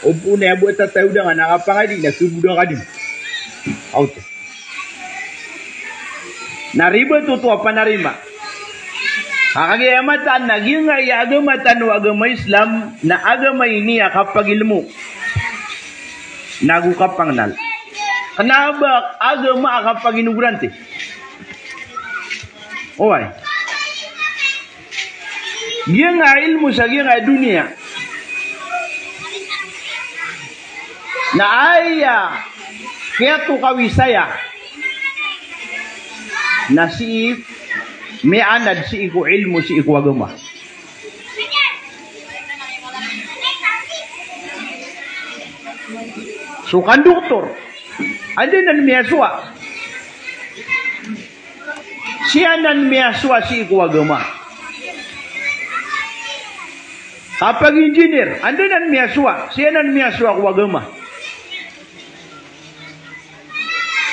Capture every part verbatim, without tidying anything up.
O bo na aya bo a tatayoda nga na kapangadi na soboda ka dn. Aw oto. Na ribat oto a panarima. Ka kagiya mataan na giyangkai a agama tano a agama Islam na agama ini a kapagilmo nago kapangnal. Kna a ba agama a kapaginogrante. Oway. Giyangkai a ilmo sa giyangkai a doniya na aya kiyatokawi saya na sii miyaanad sii ko ilmo sii ko agama. So kandoktor, anda nan miyasowa? Sii anan miyasowa sii ko agama. Kapag-engineer, anda nan miyasowa? Sii anan miyasowa ko agama.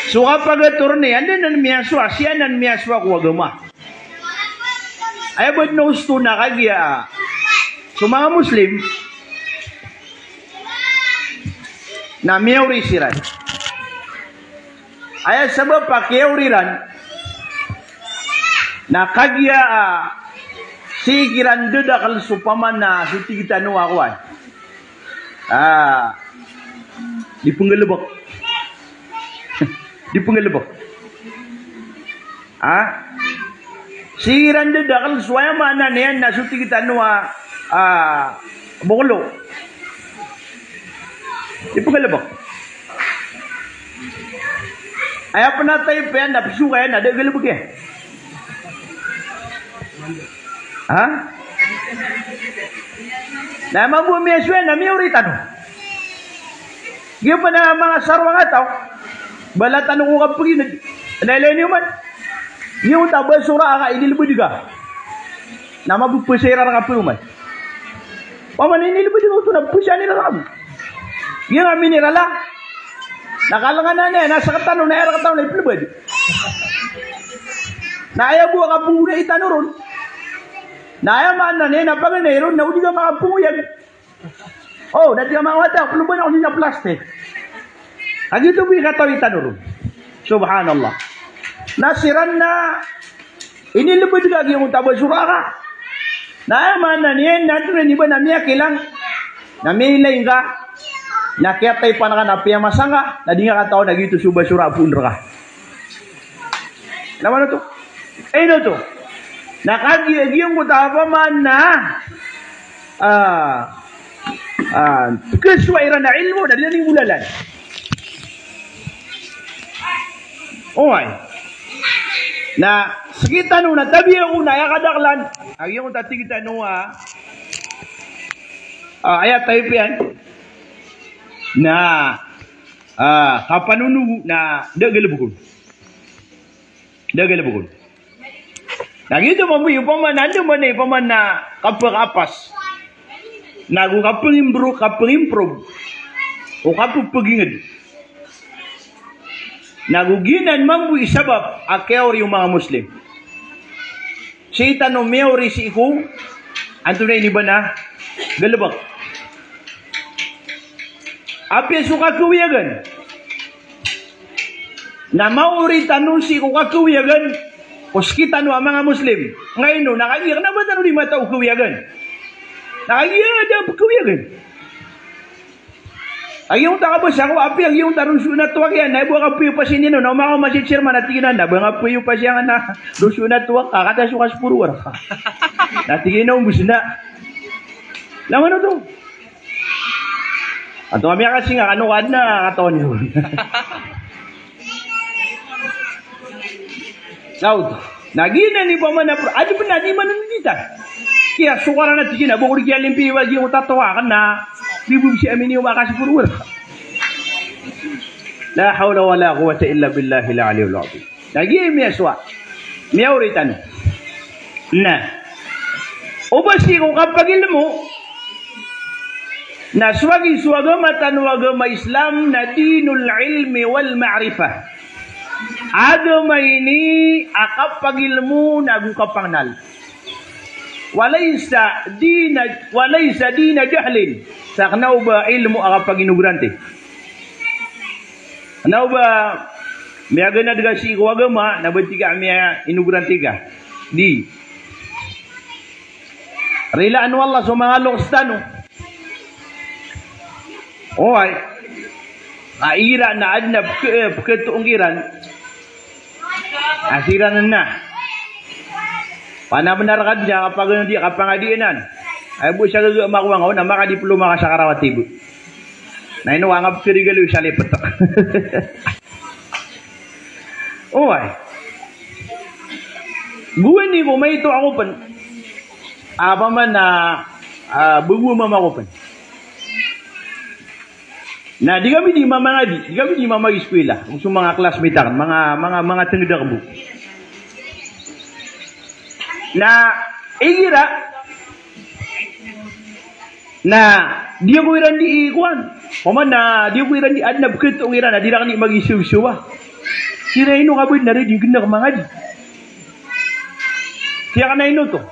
So kapag-attorney, anda nan miyasowa? Sii anan miyasowa ko agama. Aya bo dn a osto na kagiya so manga Muslim na miyaori siran. Aya sabap a kiyaori ran na kagiya, ah, sii kiran dadakl so pamana so tig tano a kowan. Ah, di pnggalbk. Di pnggalbk. Ha? Sii kiran dadakl so aya maana niyan na so tig tano a, ah, boklo. Di pnggalbk. Aya pn a type iyan na psoka iyan na da galbk iyan. Ha? Na mambo a miyasowa iyan na miyaori tano. Giya pn a manga sarong a taw, bala tano ko kapagingd. Na ilay niyo man. Giyangkoto a basura a ka inilbd ka na mabpasay iran rka pn oman. Opama na inilbd ka oto na psaan iran rka. Giyangkai a mineral a, na kalnganan iyan na sktano na aya rktano na iplbd. Na aya bo a kapngoyagi tano ron. Na aya maana niyan na paganay ron na o di ka makapangoyag. O, na tig a manga wata, plbn ako sii sa plastik. Kagiya oto bo i katawi tano ron. Subhanallah. Na siran na inilbd ka giyangkoto a basura ka. Na aya maana niyan na antonaa i ba na miyakilang, na miyailay ngka, na kiyataypan ka na piyamasa ngka, na di ngka katawan a giyoto so basura a poon rka. Na maana oto? Ino oto? Na kagiya giyangkoto a pamana, ah, ah, pkhasowa iran a ilmo na di niyan inggolalan. Oway. Na sktano na tabiya ko na aya kadaklan a giyangkoto a tig tano a, ah, aya type iyan na, ah, kapanonogo na da galbk on. Da galbk on. Na giyoto mambo i opama na andamanaya i opama na kapakaapas, nago kapangimprove, kapangimprove o kapphagingd. Nago giyanan mambo i sabap a kiyaori o manga Muslim. Sii tano miyaori sii ko antonaa i ba na galbk. Apiya so kakawiyagan na maori tano sii ko kakawiyagan ko sktano a manga Muslim. Ngaino, na kagiya kna ba tano di matao kawiyagan. Na kagiya da pkawiyagan. Kagiya onta ka ba sako apiya, kagiya onta rosoon a towak iyan, na ibo a kapiyo pasiyan ino, na o maka-message sir man a tig iyan a ba nga piyo pasiyan a rosoon a towak ka, kata so ka sporo rka. Na tig iyan a ombos na. Langon oto. Anto kami a kasinga kano ka adn a katawan iyo. Saud. Na giyanan i pamana pro, adn pn a di manonoditan. Kiyasokaran a tig iyan a bokor kiyalimpiyo a giyoto a towak na di bo bisi amini o makasiporo. La hawla wala quwwata illa billahil aliyyil azim. Na giya i miyasowa, miyaori tano. Na o ba sii ko kapagilmo, na so agi so agama tano a agama Islam na dinul ilmi wal ma'rifah. Agama ini a kapagilmo nago kapangnal. Walaysa dina, walaysa dina jahlin. Sa kna o ba ilmo a kapaginogrante. Kna o ba miyaganad ka sii ko agama, na ba tig ka miyainogrante ka. Di. Rilaan o Allah so manga loks tano. Oway. A igira na adn a pk-, pkatoon kiran. A siran na. Panabnar ka dn sa kapagano di, kapangadi anan. Ay bo sa gaga makowa nga on, na makadiploma ka sa karawatib. Na ino ka nga pkarigal o isa lipet. Oway. Gowani ko maito ako pn. Apa man na, ah, bago mama ko pn. Na di kami di mamangadi, di kami di mamagiskwila. So manga classmate akn, manga, manga, manga tngd akn bo. Na igira, na di ako iran di ikowan. Paman na di ako iran di adn a pkatoon kiran, na di rakn di magisosowa. Siran ino ka bo na di gnar mangadi. Tig iyan a ino oto.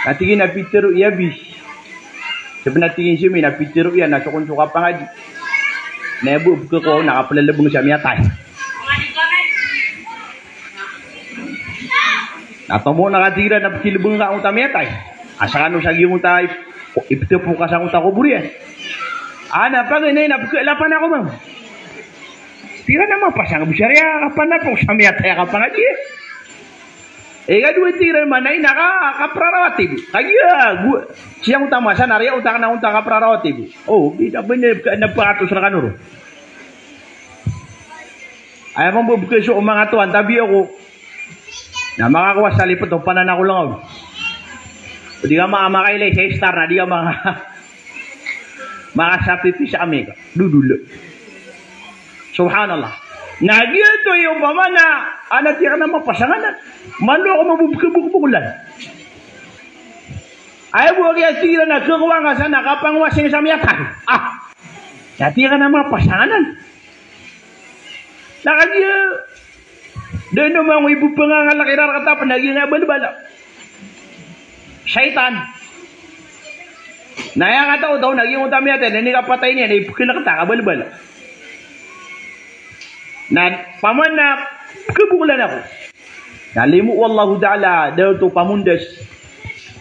Na tig iyan a pitharo iyan a bis. Sabap na tig iyan sii na pitharo iyan na sokon so kapangadi. Na aya bo a pkhakowa on na kaplalbng sa miyatay. Na tomo na ka tig iran na pkilbng ka angkoto a miyatay. Asa kano sa giyangkoto a ip-, iptpo ka sa angkoto a kobor iyan. Ana, paganay na pkhaalapan ako, mam. Tig iran a mapasang bo sa riya a kapanapok sa miyatay a kapangadi, eh. Ikadowa, tig iran man na ina ka, kaprarawatib. Kagiya, gu-, siyangkoto a masa na riya oto kna oto a kaprarawatib. O, di na ba niyan pka-, na pkaatos rkano ron. Aya mambo pkhasowa o manga towan, tabi ako. Na makakowa sa lipet o pananakolangaw. O di ka ma-, makailay sa istar na di ka ma-, makasapipi sa ami ka. Dodol. Subhanallah. Na giyoto i opama na, ana, tig iyan a mapasangan anan. Malo ako mambo pkhabokboklan. Aya bo a giya tig iran a khakowa nga san a kapangwasing sa miyatay. Ah. Na tig iyan a mapasangan anan. Na kagiya, da ino mangoy bo pngangalk iran rktano pn a giya nga balbala. Shaytan. Na aya kataw-taw na giyangkoto a miyatay na inikapatay niyan na ipkhalk ta ka balbala. Na paman na pkhaboklan ako. Na limo o Allahu Ta'ala, da oto pamondas.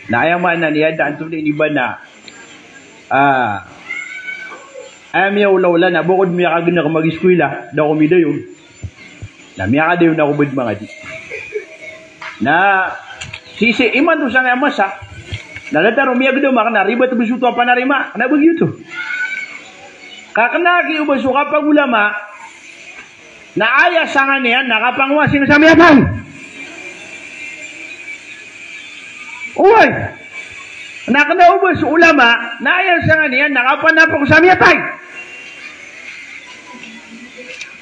Na aya maana niyan da antonaa i ba na, ah, aya miyaolaola na bokod miyakagnar magiskwila, da ko midayon. Na miyakadayon ako bad mangadi. Na sisii imanto sangkaya masa, na da tano miyagdam akn na ribat bo so oto a panarima, na ba giyoto. Ka kna ki o ba so kapagolama, na aya sangkaniyan na kapangwasing sa miyatay. Oway. Na kna o ba so olama, na aya sangkaniyan na kapanapok sa miyatay.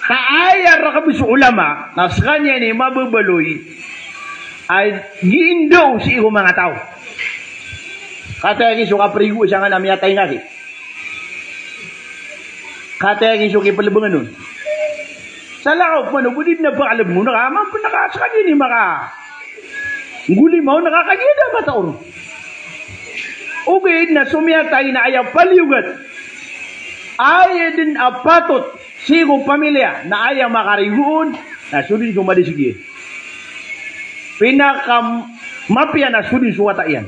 Ka aya rk bo so olama, na skaniyan i mababaloy a giindaw sii ko manga taw. Kataya ki so kaprigo sangkanan a miyatay nga ki. Kataya ki so kiplbngan on. Salakaw pman o bo di dn a pkalbng on ka, mambo pn ka skaniyan i maka nggolima on ka kagiya da a matao ron. Ogaid na so miyatay na aya paliyogat. Aya dn a patot sii ko pamilya na aya makarigo on na so dn so madi sii. Pinakamapiya na so dn so wata iyan.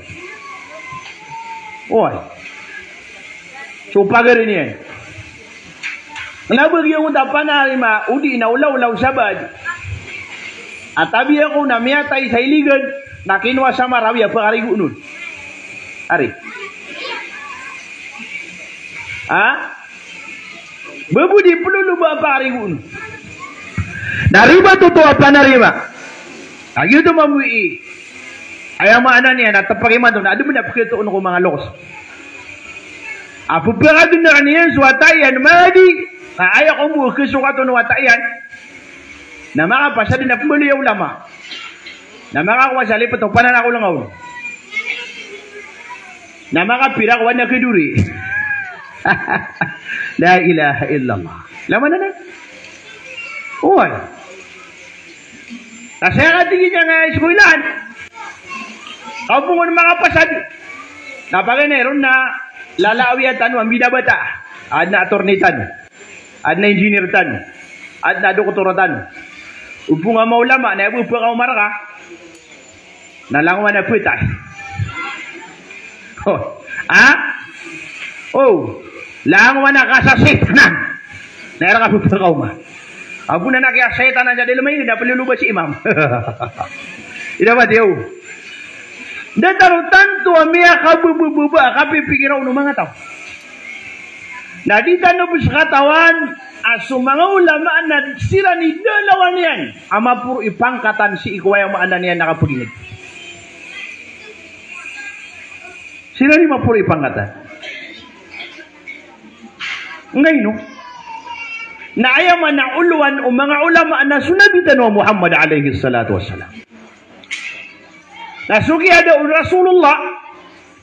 Oway. So pagari niyan. Na ba giyangkoto a panarima, odi na olaola o sabaad. A tabiya ko na miyatay sa iligan, na kinowa sa Marawi a pakarigoon on. Ari. Ha? Ba bo di ploloba a pakarigoon on. Na ribat oto a panarima. Na giyoto mambo i. Aya maana niyan na tpk imanto na adn a pkhatoon ko manga loks. A pphakagnar iyan so wata iyan madi, ka aya ko bo khasokaton o wata iyan. Na makapasad na pmbaloy a olama. Na makakowa sa lipet o pananakolangaw. Na makapira ko wana kidori. La ilaha illallah. Lama na na. Oway. Na saya ka tig iyan a iskoilaan. Kaw bo ngon makapasad. Na paganay ron na Lalawiya tano a mbinabata. Adn a attorney tano. Adn a engineer tano. Adn a doktor tano. Opama a maulama na aya bo pakaoma rka na langowan a phatay. Oh. Ha? Oh. Langowan a kasasitanan. Na aya rka bo pakaoma. Ago na na kiyasitanan sa dalem a ingd na ploloba si imam. Ida ba tiyo? Datar o tanto a miyakabababa a kapipikira o manga taw. Na di tano bo sa katawan a so manga ulama na siran i da lawan iyan a maporo i pangkatan sii ko aya maana niyan na kapagingd. Siran i maporo i pangkatan. Ngaino? Na aya maana olowan o manga ulama na so Nabi tano a Muhammad alayhis salatu wassalam. Na so kiyada o Rasulullah,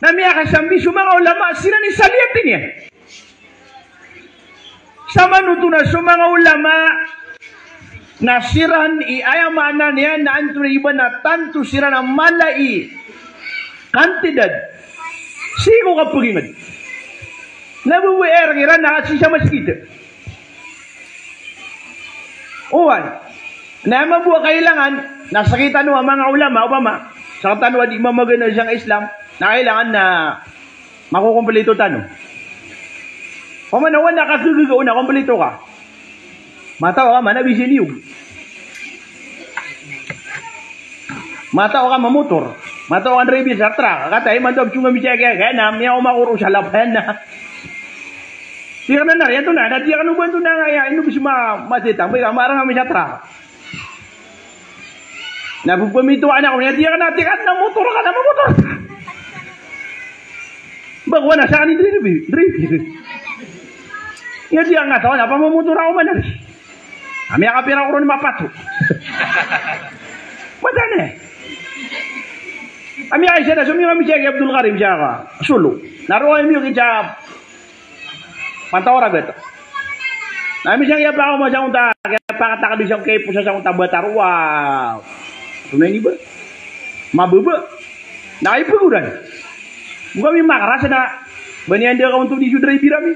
na miyakasambi so manga ulama, siran i saliyati niyan. Samanoto na so manga ulama, na siran i aya maana niyan, na antonaa i ba na tanto siran a mala i kantidad sii ko kapagingd. Na bo bo erang iran na sii sa masgit. Oway. Na aya mambo a kailangan, na sktano a manga ulama, opama, sktano a di mamagana sangkai Islam, na kailangan na makokomplito tano. Opama na wan a kagagaga on na komplito ka. Mataw ka man a bisiniyog. Mataw ka mamotor. Mataw ka driver sa truck. Kataya imanto a bsong a misiya kiyakaya na miyaoma ko ron sa lapayan na. Di ka na nariyan to na, na di ka na oban to na nga, ya, ino bs ma, masitang, ba ka marang a misiya truck. Na bo pamito anak ko, ya, di ka na, di ka na motor ka na mamotor. Ba ko na sa ka ni driver, driver. Ya, di ka na taw na pamamotor ako man, ari. Ami a kapira ko ron mapato. Matane. Ami a isa na sumi ami siya ki Abdul Karim siya ka. Solo. Naro ami ki siya. Pantawar a bata. Na ami siya ki apa ko masang ta. Kaya pakatakad siya kay pusa sa unta bata ruwa. Tunay ni ba? Mababa. Na ipagoran. Bo kami makaras na ba niyan da ka ontodi so driver ami.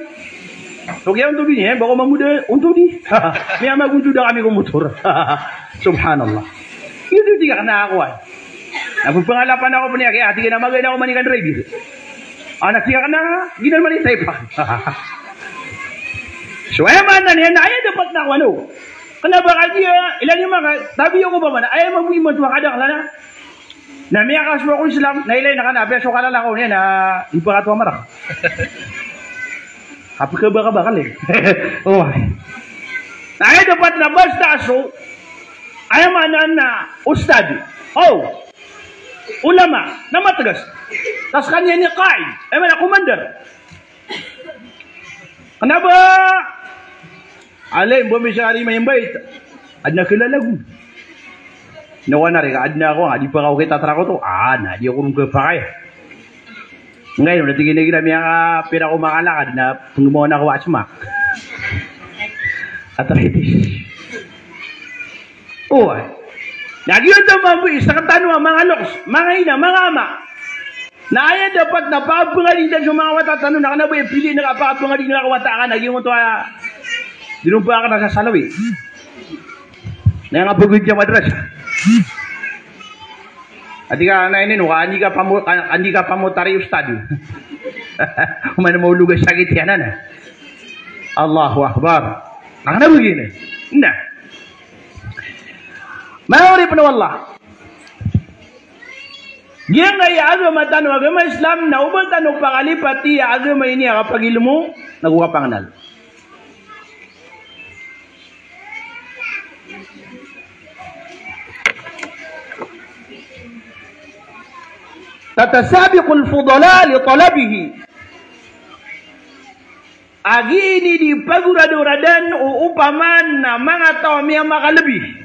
So kiya ontodi niyan, ba ko mamoda ontodi. Miyamagontod kami ko motor. Subhanallah. Iyo di ka kena ako ay. Na bo pangalapan ako pn iya, kaya tig iyan a magana ako man ikan driver. Anak iya kena, ginan man itay pa. So aya maana niyan na aya dapat na ako ano. Kena ba kagiya, ilay niyo maka, tabi ako ba man, aya mambo imanto a kadaklan a. Na miyakasowa ko Islam, na ilay na ka na, apiya so kalalakaw niyan na ipakatowa marak. Kapkabakabakal eh. Oh. Na aya dapat na basta so, aya maana na ustad. Oh. Ulama, na matgas. Tas kaniyan i qaid, aya maana commander. Kena ba? Alay, bo misari maimbayt. Adn a kalalago. Na wana rika, adn a ako, a di pa kaw kita tara ko to. Ah, na di ako ron kapakay. Ngayon, na tig iyan a gira miyakapira ko makalakad, na pngmaw na ko asma. Arthritis. Oway. Na giyoto mambo i sktano a manga loks, manga ina, manga ama. Na aya dapat na pakapangadii tano so manga wata tano, na kena ba ipili na kapakapangadii na ko wata ka na giyoto a di ron pa ka na sa salawi. Na aya nga pagod sa madrasa. Ati ka na ini no, andi ka pamo-, andi ka pamotari ustad. Mana maulog a sakit iyan ana. Allahu Akbar. Na kena ba giyoto. Na. Manga oripn o Allah. Giyangkaya agama tano, agama Islam, na oba tano pakalipati a agama ini a kapagilmo, nago kapangnal. Tatasabiqul fudala li talabihi. A giya ini di pagoradoradan o opama na manga taw a miyamakalbi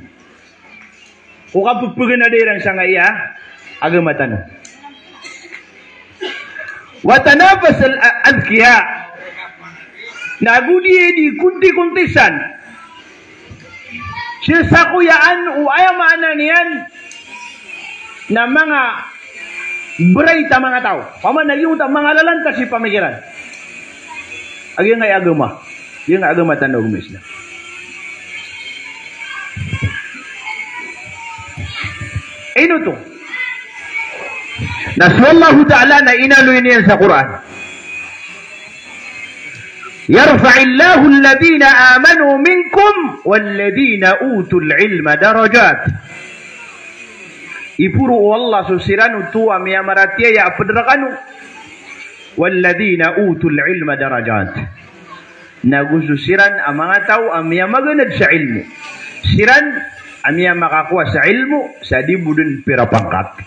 ko kapphaganadan iran sangkaya agama tano. Wa tanafasal a-, adhkiya. Na go di, di konti-kontisan sii sa koyaan o aya maana niyan na manga bright a manga taw. Opama na giyoto a manga lalantas i pamikiran. Giyangkai a agama. Giyangkai a agama tano a agama Islam. Ino oto? Na so Allahu Ta'ala na inaloy niyan sa Qur'an: "Yarfa'illahu alladhina amanu minkum walladhina utul ilma darajat." Iporo o Allah so siran oto a miyamaratiyaya a pd rkano. "Walladhina utul ilma darajat." Nago so siran a manga taw a miyamaganad sa ilmo. Siran a miyamakakowa sa ilmo sa di bo dn pira pangkat.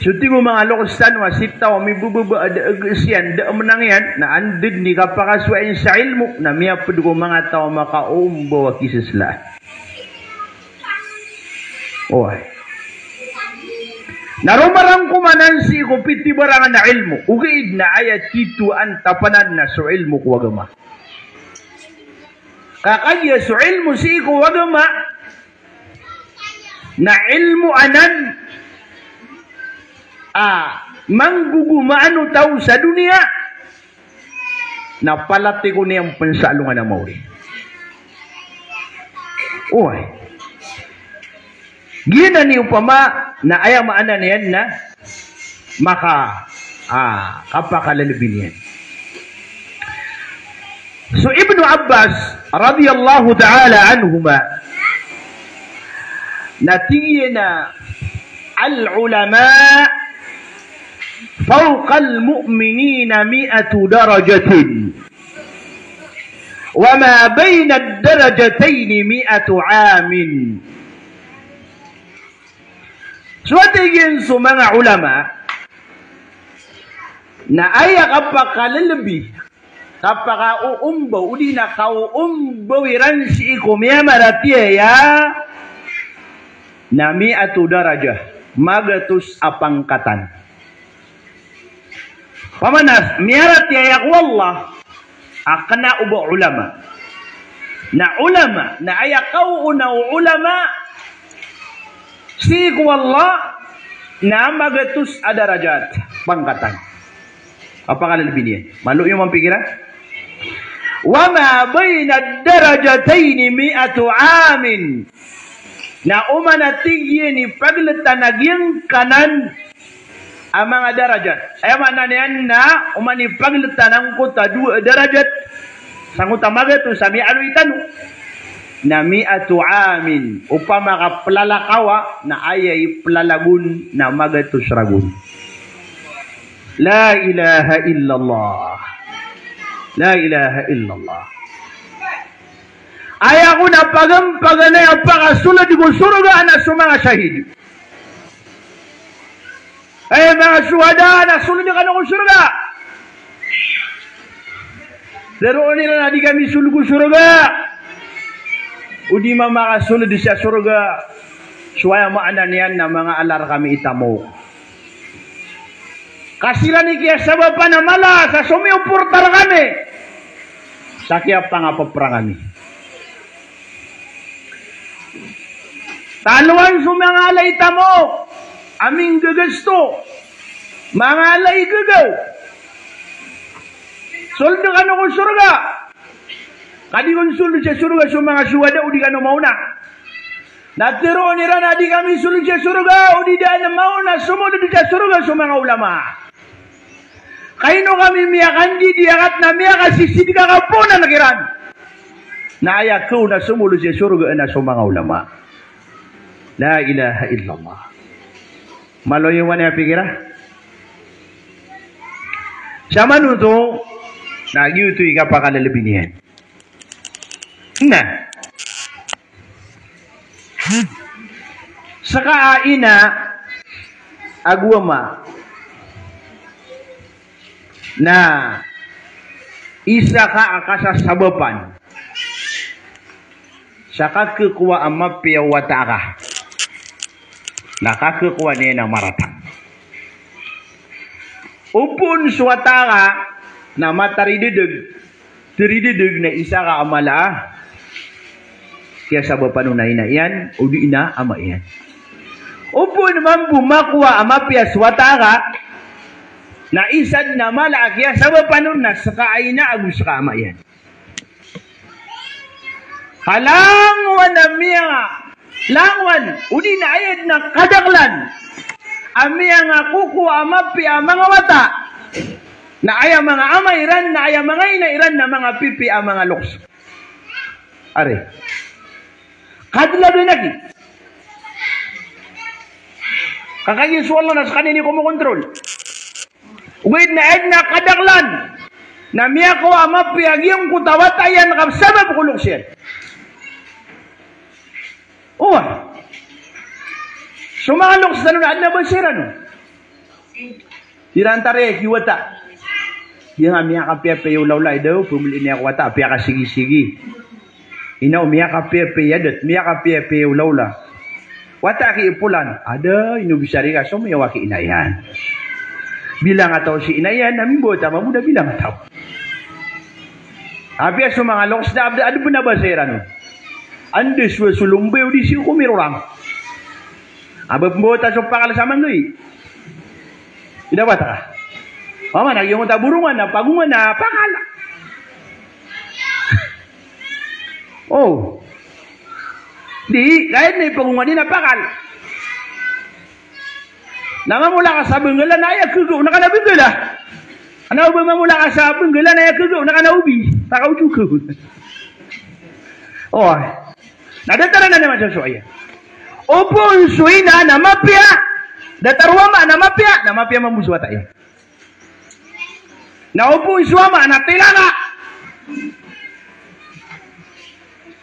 So tig o manga loks tano a sii taw a mibababa a da a gasiyan, da a mnang iyan, na anda dn i kapakasowa iyan sa ilmo, na miyapd ko manga taw a makaombaw a kisasla. Oway. Na roma ran ko manan sii ko pitibarangan a ilmo. Ogaid na aya titho a antapanan na so ilmo ko agama. Ka kagiya so ilmo sii ko agama na ilmo anan a manggogomaan o taw sa doniya, na palatiko niyan pn sa alongan a maori. Oway. Giyanan i opama na aya maana niyan na maka, ah, kapakalalabi niyan. So Ibnu Abbas radiyallahu ta'ala anhuma na tig iyan a, "Al-ulama fawqal mu'minina mi'atu darajatin, wa ma baynad darajatayni mi'atu amin." So a tig iyan so manga ulama na aya kapakalalabi, kapakaoombaw, odi na kaoombaw iran sii ko miyamaratiyaya na mi'atu darajah, magatos a pangkatan. Pamanas, miyaratiyaya ko Allah a kna o ba ulama. Na ulama, na aya kaoona o ulama sii ko Allah na magatos a darajat, pangkatan. Kapakalalabi niyan. Malo iyo mampikiran. Wa ma baynad darajatayni mi'atu amin. Na oman a tig iyan i pagltan a giyangkanan a manga darajat. Aya maana niyan na oman i pagltan angkoto a dowa a darajat sangkoto a magatos a miyaaloy tano na mi'atu amin. Opama ka plalakawa na aya i plalagon na magatos ragon. La ilaha illallah. La ilaha illallah. Aya kon a paganay a pakasold ko sorga na so manga shahid. Hay manga shuhada, na sold kano ko sorga. Tharoon iran a di kami sold ko sorga. O di ma makasold sa sorga. So aya maana niyan na manga ala rkami i tamok. Ka siran i kiyasabapan a mala sa somiyoporta rkami sa kiyapangapapra ngami. Talowan so manga ala i tamok a minggagasto, manga ala i gagaw. Sold kano ko sorga. Ka di kon sold sa sorga so manga shuhada o di kano maona. Na tharoon iran a di kami sold sa sorga o di daan maona somold sa sorga so manga ulama. Ka ino kami miyakandidi a kat na miyakasisid ka kaponan kiran. Na aya kaona somold sa sorga na so manga ulama. La ilaha illallah. Malo iyo man aya pikiran. Sa manoto, na giyoto i kapakalalabi niyan. Na. Seka a ina ago ama na isa ka a kasasabapan sa kakekowa a mapiya o wata aka. Na kakekowa niyan a marata. Opama so wata aka na mataridedeg, taridedeg na isa ka a mala a kiyasabapan on a ina iyan, o di na ama iyan. Opama mambo makowa a mapiya so wata aka, Na isa dn a mala a kiyasabapan on na ska a ina ago ska a ama iyan. Ka langowan a miya, langowan, odi na aya dn a kadaklan a miyangakokowa a mapiya a manga wata, na aya manga ama iran, na aya manga ina iran na manga pipiya a manga loks. Ari. Kadaklan a ki. Ka kagiya so Allah na skaniyan i komokontrol. Ogaid na aya dn a kadaklan na miyakowa a mapiya giyangkoto a wata iyan ka sabap ko loks iyan. Oway. So manga loks tano na adn a ba siran o. Iran tari ki wata. Giyangkai a miyakapiyapiya i olaola i daw, pmbaloy niyan ko wata a piyakasigisigi. Ina o miyakapiyapiya i adat, miyakapiyapiya i olaola. Wata ki ipolan, ada ino bisari ka so miyawa ki ina iyan. Bilang a taw si ina iyan, na mimbawata mambo na bilang a taw. Apiya so manga loks na abda adn pn a ba siran o. Anda so, so lombay odi si ko mirorang. A ba pmbawata so pakal sa mandoy. Ida ba ta ka? Mama na giyangkoto a borongan na pagongan na pakal. O. Di, kaya na ipagongan iyan na pakal. Na mamolaka sa bnggalan na aya kagaw na kna bnggala. Ana o ba mamolaka sa bnggalan na aya kagaw na kna obi. Taka oto kagaw. O. Na datar anan a masa so aya. Opama so ina na mapiya, datar o ama na mapiya, na mapiya mambo so wata iyan. Na opama so ama na tilaka.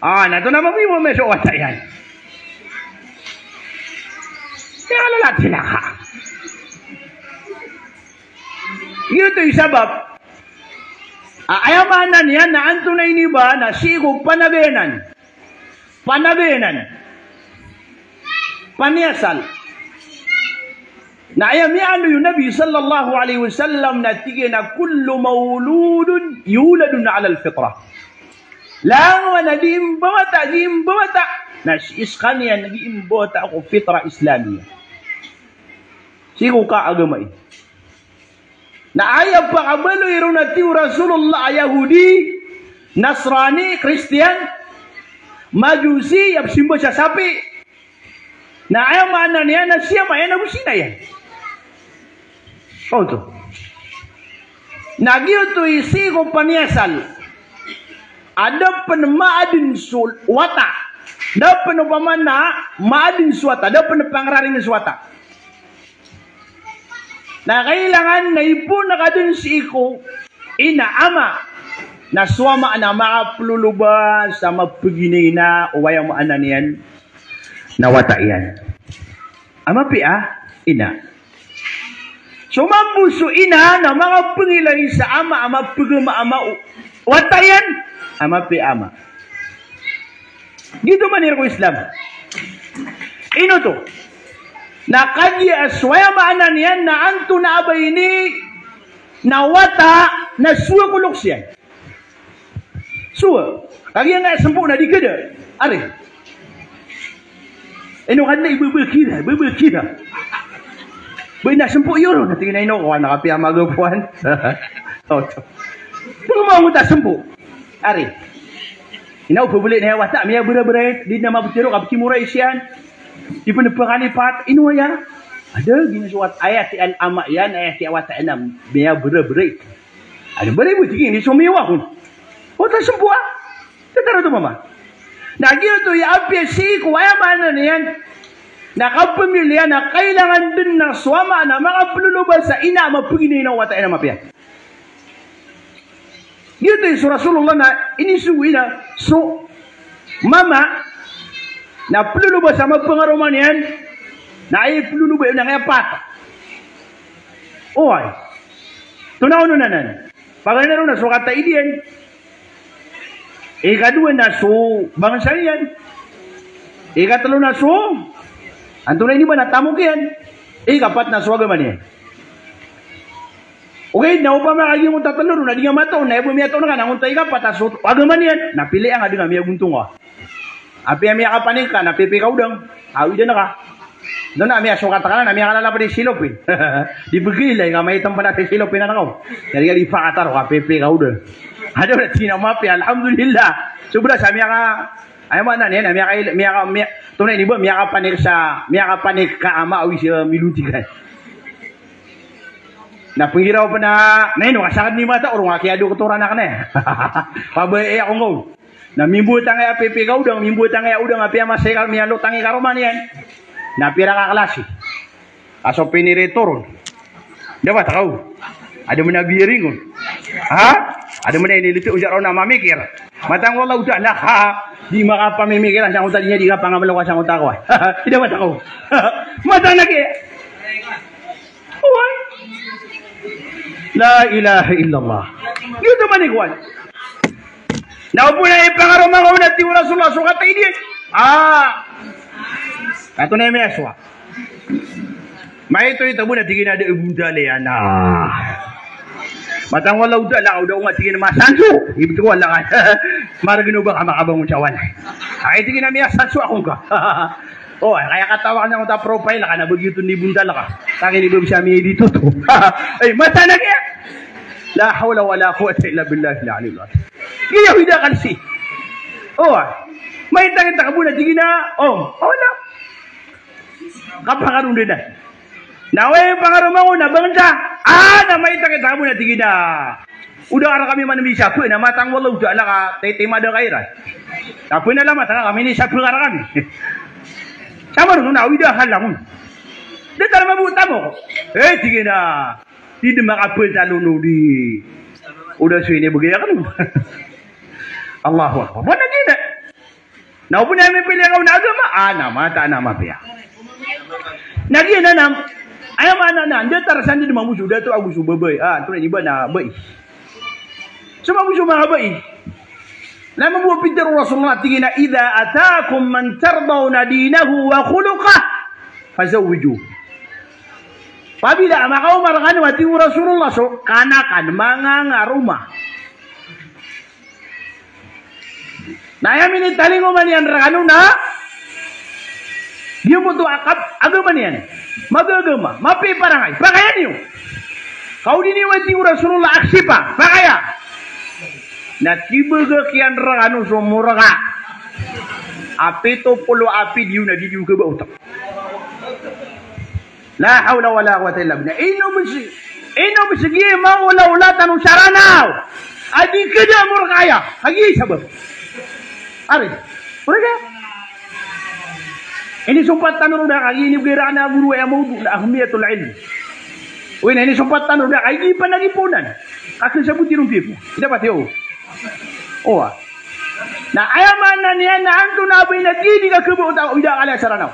A, na oto na mapiya mambo so wata iyan. Tilaka, tilaka. Giyoto i sabap a aya maana niyan na antonaa ini ba na sii ko panagayanan. Panagayanan. Paniyasal. Na aya miyaaloy o Nabi sallallahu alaihi wasallam na tig iyan a, "Kullu mawludin yuladu ala al-fitrah." Langowan a dii mbawata, dii mbawata na sii skaniyan dii mbawata ko fitrah Islamiyah. Sii ko kaagama iyan. Na aya pakabaloy ron a tig o Rasulullah a Yahudi, Nasrani, Kristiyan, Majusi, aya pzimba sa sapi. Na aya maana niyan na si ama iyan ago si ina iyan. Oto. Na giyoto i sii ko paniyasal a da pn maadn so wata. Da pn opama na maadn so wata. Da pn pangraring so wata. Na kailangan na ipoon ka dn sii ko ina, ama. Na so ama na makaploloba sa mapginay na o aya maana niyan na wata iyan. A mapiya a ina. So mambo so ina na makapngilay sa ama a mapgama a ma-, wata iyan. A mapiya a ama. Giyoto man i rk o Islam. Ino oto? Na kagiya so aya maana niyan na antonaa ba ini na wata na sowa ko loks iyan. Sowa. Kagiya nga smpoo na di kada. Ari. Ino ka dn i baba kira, baba kira. Ba ina smpoo iyo ron, na tig iyan a ino ko, na kapiya a magapoan. Oto. Ino ka mangonta smpoo. Ari. Ina o pabaloy niyan a wata, miyabrabra, di na maptharo, kapkimora iyan. Di pn pkalipat, ino aya? Ada, giyoto so wata, aya tig iyan a ama iyan, aya tig iyan a wata iyan a miyabrabra. Ada, bari bo tig iyan, di so miyawa kon. Wata smpoo a. Titaro oto mama. Na giyoto i apiya sii ko aya maana niyan na kapamilya na kailangan dn na so ama na makaploloba sa ina a mapginay na wata iyan a mapiya. Giyoto i so Rasulullah na inisogo iyan a so mama na ploloba sa mapangaroma niyan na aya ploloba iyan na aya pat. Oway. Tonaa onon anan? Paganay ron na so kataid iyan. Ikadowa na so bangsa iyan. Ikatlo na so, antonaa ini ba na tamok iyan. Ikapat na so agama niyan. Ogaid na opama ka giyangkoto a tlo ron na di nga matoon, na aya bo miyatoon ka na antonaa ikapat a so agama niyan, na pilian ka dn a miyagontong ka. Apiya miyakapanik ka, na pipikaodang, awidan ka. Ino na miyasokat ka na, na miyakalapad i silopin. Di begi lay ka maitom pn a silopin a rekaw. Yari, yari, pakatar ka, pepe ka oda. Ado na tig iyan a mapiya, alhamdulillah. Sobra sa miyaka, aya maana niyan, miyaka, miyaka, miya-, tonaa ini ba, miyakapanik sa, miyakapanik ka ama a wis, eh, milontikan. Na pnggiraw pn a, na ino ka sakn i mata, o ron ka kiyadoktoran akn aya. Pabaya ako ngka on. Na mimbowat angkaya a pepe ka oda, mimbowat angkaya a oda, apiya masay ka, miyalotang i karoma niyan. Na pira ka klasi a so pinirito ron. Dapat ka on. Adn man a biyaring on. Ha? Adn man a inilito on sa ron a mamikir. Matang ko Allahu Ta'ala, ha? Di makapamimikiran sangkoto a di niyan di kapangamaloka sangkoto a kowan. Di dapat ka on. Matang na ki- Oway. La ilaha illallah. Giyoto man i kowan. Na o bo na ipangaroma ngka on a tig o Rasulullah so katay diyan. Ah. Kato na i miyasowa. Maito i tabo na tig iyan a da a bontal iyan a. Matang ko Allahu Ta'ala, ka oda ko nga tig iyan a masanso. Ibto ko ala ka. Margn o ba ka makabangon sa walay. Ay tig iyan a miyasanso ako ngka. O, kaya katawa ka niyan ko ta profile ka na ba giyoto i bontal ka. Taki ni ba bisa mi-edit oto. Ay, mata na kiya. La hawla wala quwwata illa billahil aliyyil azim. Giya wida kalsi. O, maita kita ka bo na tig iyan a, o, wala. Kapakarondanan. Na oway, pangaroma ko na bangsa. A, na maita kita ka bo na tig iyan a. Oda ka rkami man misapo, na matang ko Allahu Ta'ala ka taytay mada ka iran. Sapo na lamat ka kami ni sapo ka rkami. Sa maroon na awida ka langon. Datar mabota mo. Eh, tig iyan a. Di dn makapantalon o di. Oda so inibgay akn. Allahu Akbar. Ba na di na. Na o bo na mipili ako na agama, a, na mata na mapiya. Na giya na nam, aya maana na, datar sa di mambo so dato ago so babay, a, antonaa ini ba na bai. So mambo so manga bai. Na mambo a pitharo o Rasulullah, tig iyan a, "Idha atakum man tardawna dinahu wa khuluqah, fazawwijuh." Apabila a makaoma rkano a tig o Rasulullah so kanakan, manga ngaroma. Na aya minitalingoma niyan rkano na giyoto a kap-, agama niyan. Magagama, mapiya i parangay. Pakaya niyo. Ka o di niyo a tig o Rasulullah aksipa, pakaya. Na tibagak iyan rkano so morka a pito polo a pidiyo na di niyo kabaot. La hawla wala quwwata illa billah. Ino bes, ino bes giya mawala-wala tano sa Ranaw a di kada morka aya. Kagiya sabap. Ari. Ori ka? Inisompat tano ron a kagiya inibgay rkano a goro aya mawdu na ahmiyatul ilm. Oway, na inisompat tano ron a kagiya panagiponan. Kakasaboti ron pipo. Dapat iyo. Owa. Na aya maana niyan na antonaa ba i na di di kakabaot a awida akal iyan sa Ranaw.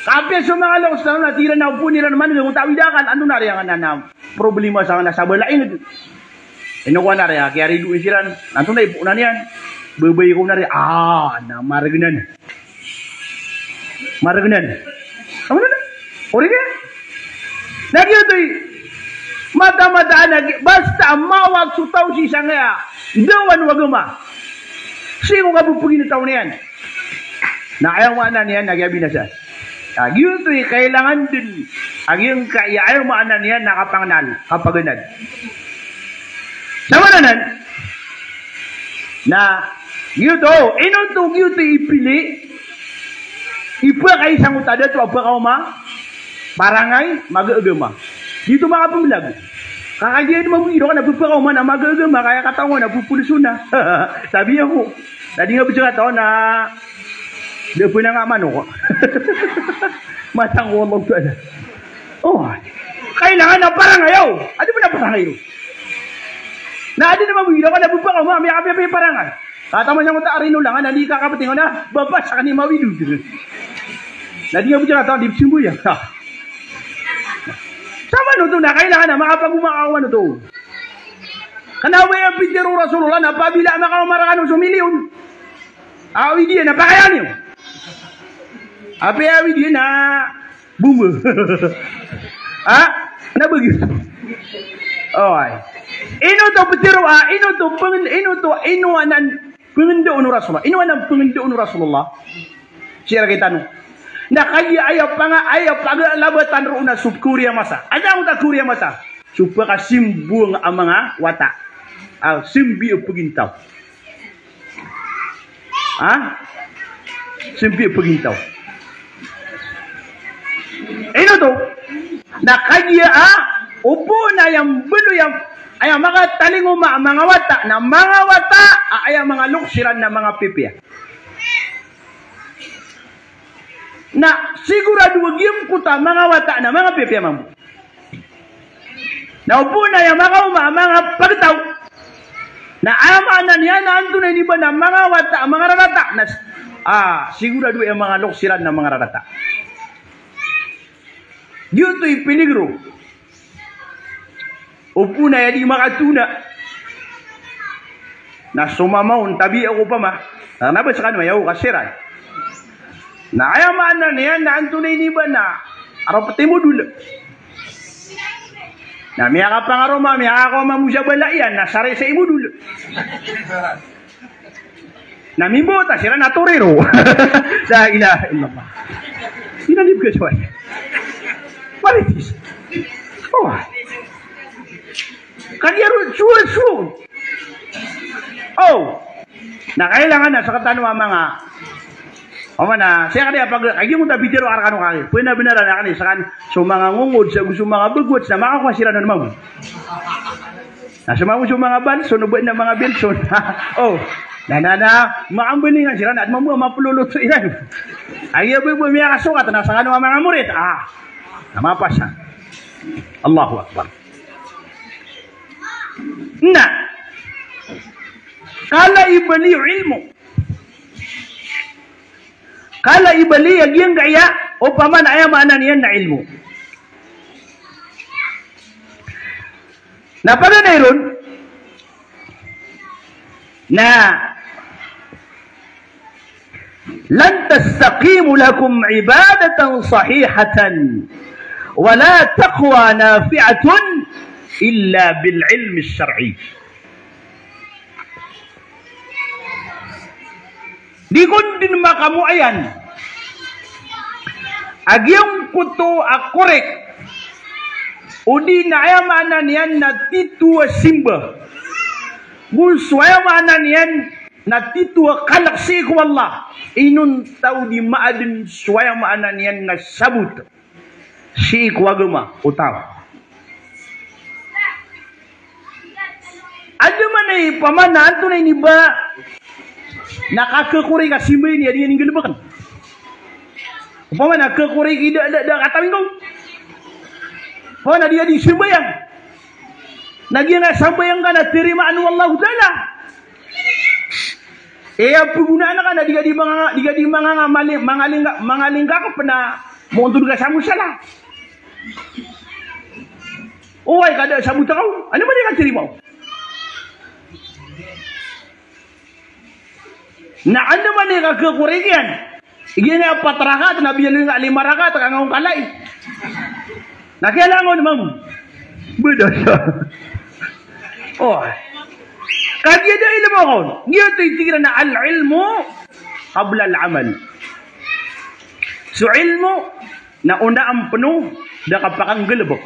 Kapiya so manga loks tano na tig iran a opama iran man giyangkoto a awida akal, antonaa ari angkanan a problema sa angkanan a sabala ingd. Ino kowan ari a kiyaridoay siran, antonaa i poon iyan. Babay ko na ari, a, na margnan. Margnan. Amo na? Ori ka? Na giyoto i mata-mataan a gi-, basta mawag so taw sii sangkaya ndawan o agama. Sii ko kapopogi o taw niyan. Na aya maana niyan na kiyabinasa. Na giyoto i kailangan dn a giyangkaya aya maana niyan na kapangnal, kapaganad. Sa maana nan, na giyoto, ino oto giyoto i pili, ipakay sangkoto a dato a pakaoma, parangay, magagama. Giyoto makapmblag. Ka kagiya di mambo giro ka na pphakaoma na magagama, kaya kataw ngka na pphulsona. Sabi ako, na di nga bs kataw na, da pn a nga manok. Matang ko Allah Ta'ala. O, kailangan a parangay, o. Adi pn a parangay ron. Na adi na mambo giro ka na pphakaoma, miyakapiyapiya i parangay. Kataman sangkoto a rino langon a di kakaptingan a bapa sa kani mawidod. Na di nga bs kataw di psimboya. Ha. Sa maana oto na kailangan a makapagoma ka o maana oto. Kna o ba aya pitharo o Rasulullah na apabila a makaoma rkano so miliyon a awid iyan na pakaya niyo. Apiya awid iyan na bomba. Ha? Na ba giyoto? Oway. Ino oto pitharo, a, ino oto png-, ino oto, ino anan pngndaon o Rasulullah. Ino anan pngndaon o Rasulullah sii rktano. Na kagiya aya panga, aya pagalabatan roo na so kawriyamasa. Anda angkoto a kawriyamasa? So pakasimbowang a manga wata. A, simbi a pagintaw. Ha? Simbi a pagintaw. Ino oto? Na kagiya a, o bo na aya mbaloy a, aya makatalingoma a manga wata, na manga wata, a, aya manga loks iran na manga pipiya. Na sigurado a giyangkoto a manga wata na manga pipiya mambo. Na o bo na aya makaoma a manga pagtaw. Na aya maana niyan na antonaa ini ba na manga wata a manga rarata. Na s-, ah, sigurado a aya manga loks iran na manga rarata. Giyoto i piligro. O bo na aya di makatona. Na so mama on tabiya ko pama. Na kna ba skano aya o kasiran. Na aya maana niyan na antonaa ini ba na aropet i modol. Na miyakapangaroma, miyakakowa mambo sa bala iyan, na saray sa i modol. Na mimbota siran na torero. La ilaha illallah. Inalib ka siya. Marites. Oh. Kagiya ron, suwa, suwa. Oh. Na kailangan na sktano a manga. O mana, siya kadi a pag-, kagiya mo ta bitero a rkano kagi. Pwena bnar a kani, skan, so manga ngongod, sa so manga bagwat, sa makakowa siran on mambo. Na so manga, so manga banson, o ba na manga bilson. Oh. Na, na, na, maambalingan siran, na mambo a maploloto iran. Aya bo, bo, miyakasokat, na skano a manga morit. Ah. Na mapasa. Allahu Akbar. Na kala i bali o ilmo. Kala i bali a giyangkaya opama na aya maana niyan na ilmo. Na paganay ron na lan tastaqimu lakum ibadatan sahihatan wala taqwa nafi'atun illa bil ilmi shar'i. Di kon dn makamoayan a giyangkoto a korek, odi na aya maana niyan na tito a simba, go so aya maana niyan na tito a kalk sii ko Allah, inonta o di maadn so aya maana niyan na sabot sii ko agama o taw. Adn man i opama na antonaa ini ba na kakhakorek a simba ini a di niyan nggalbkn. Opama na kakhakorek i da, da, da katawi ngka. Opama na di, di sambayang. Na giyangkaya sambayang ka na tarimaan o Allahu Ta'ala. Aya pagonaan ka na di ka di manga, di ka di manga, mali-, mangalingga, mangalingga ka pn a montod ka sa mosala. Oway, ka da sabot ka on. Anda man i katarima on? Na anda man i kakhakorek iyan? Igira apat rakaat na biyaloy ngka lima rakaat ka ngka on kalai. Na kailangan on, mam. Beda sa. Oh. Kagiya da ilmo ka on. Giyoto i tig iran a al-ilmu qabla al-amal. So ilmo na onaan pn o da ka pakanggalbk.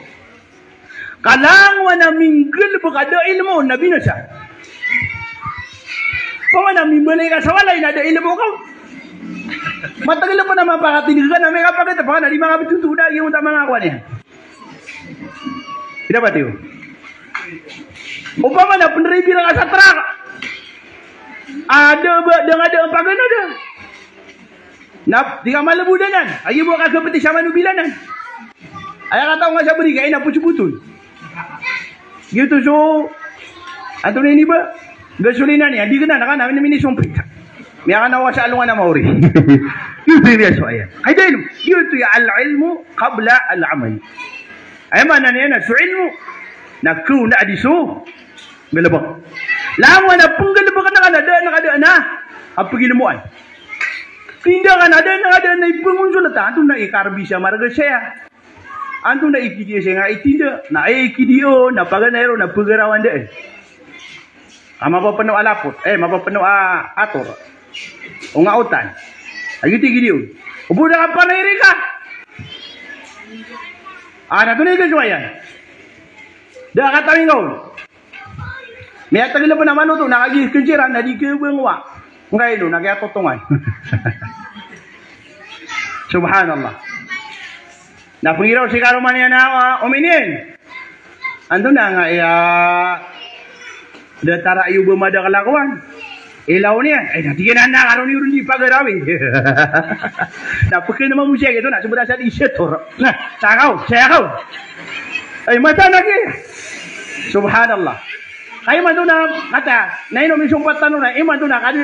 Ka langowan a minggalbk a da ilmo na binasa. Opama na mimbalay ka sa walay na da ilmo ka. Matagl pn a mapakatindg ka na miyakapakita, opama na di manga btotoo da, giyoto a manga kowan iyan. Di dapat iyo. Opama na pnribi rka sa trak. A da ba, da nga da a pagana da. Na di ka malbodan anan, a giya bo a kakhabt i sa manobilan anan. Aya kataw nga sa bri ka ina potsbotol. Giyoto so, antonaa ini ba? Gasolina niyan, di kna, na kna, mini, minisompit. Miyakanawa sa alongan a maori. Giyoto i miyasowa iyan. Ay, da ilmo. Giyoto i al-ilmu qabla al-amal. Aya maana niyan na so ilmo na kaonaa di so galbk. Langowan a pnggalbkn ka na da, na ka da na a pagilmoan. Tinda ka na da, na ka da na ipngonsolta. Antonaa i karbi sa marga saya? Antonaa i kidiya saya nga i tinda? Na aya i kidiya on na paganay ron na pagarawan da, eh. A mapapno a lapot, eh, mapapno a ator. O nga otan. Agi tig iyan. O bo da ka panay reka. A, na tonaa i kasowa iyan. Da ka tawing ka on. Miyatagila pn a manoto, na kagiya kensiran na di kebangwa. Ngkaino, na kiyatotongan. Subhanallah. Na pengiraw si karoma niyan a, a, ominin. Antonaa nga iya, da tara iyo ba madakel a kowan. Ilaw niyan. Ay, na tig iyan a na karo niyo ron di pagarawi. Na pekena mambo siya gito, na sobrang sa di siya toro. Na, sakaw, sakaw. Ay, mata na ki. Subhanallah. Kay imanto na, kata, na ino misompat tano na, imanto na, kadi,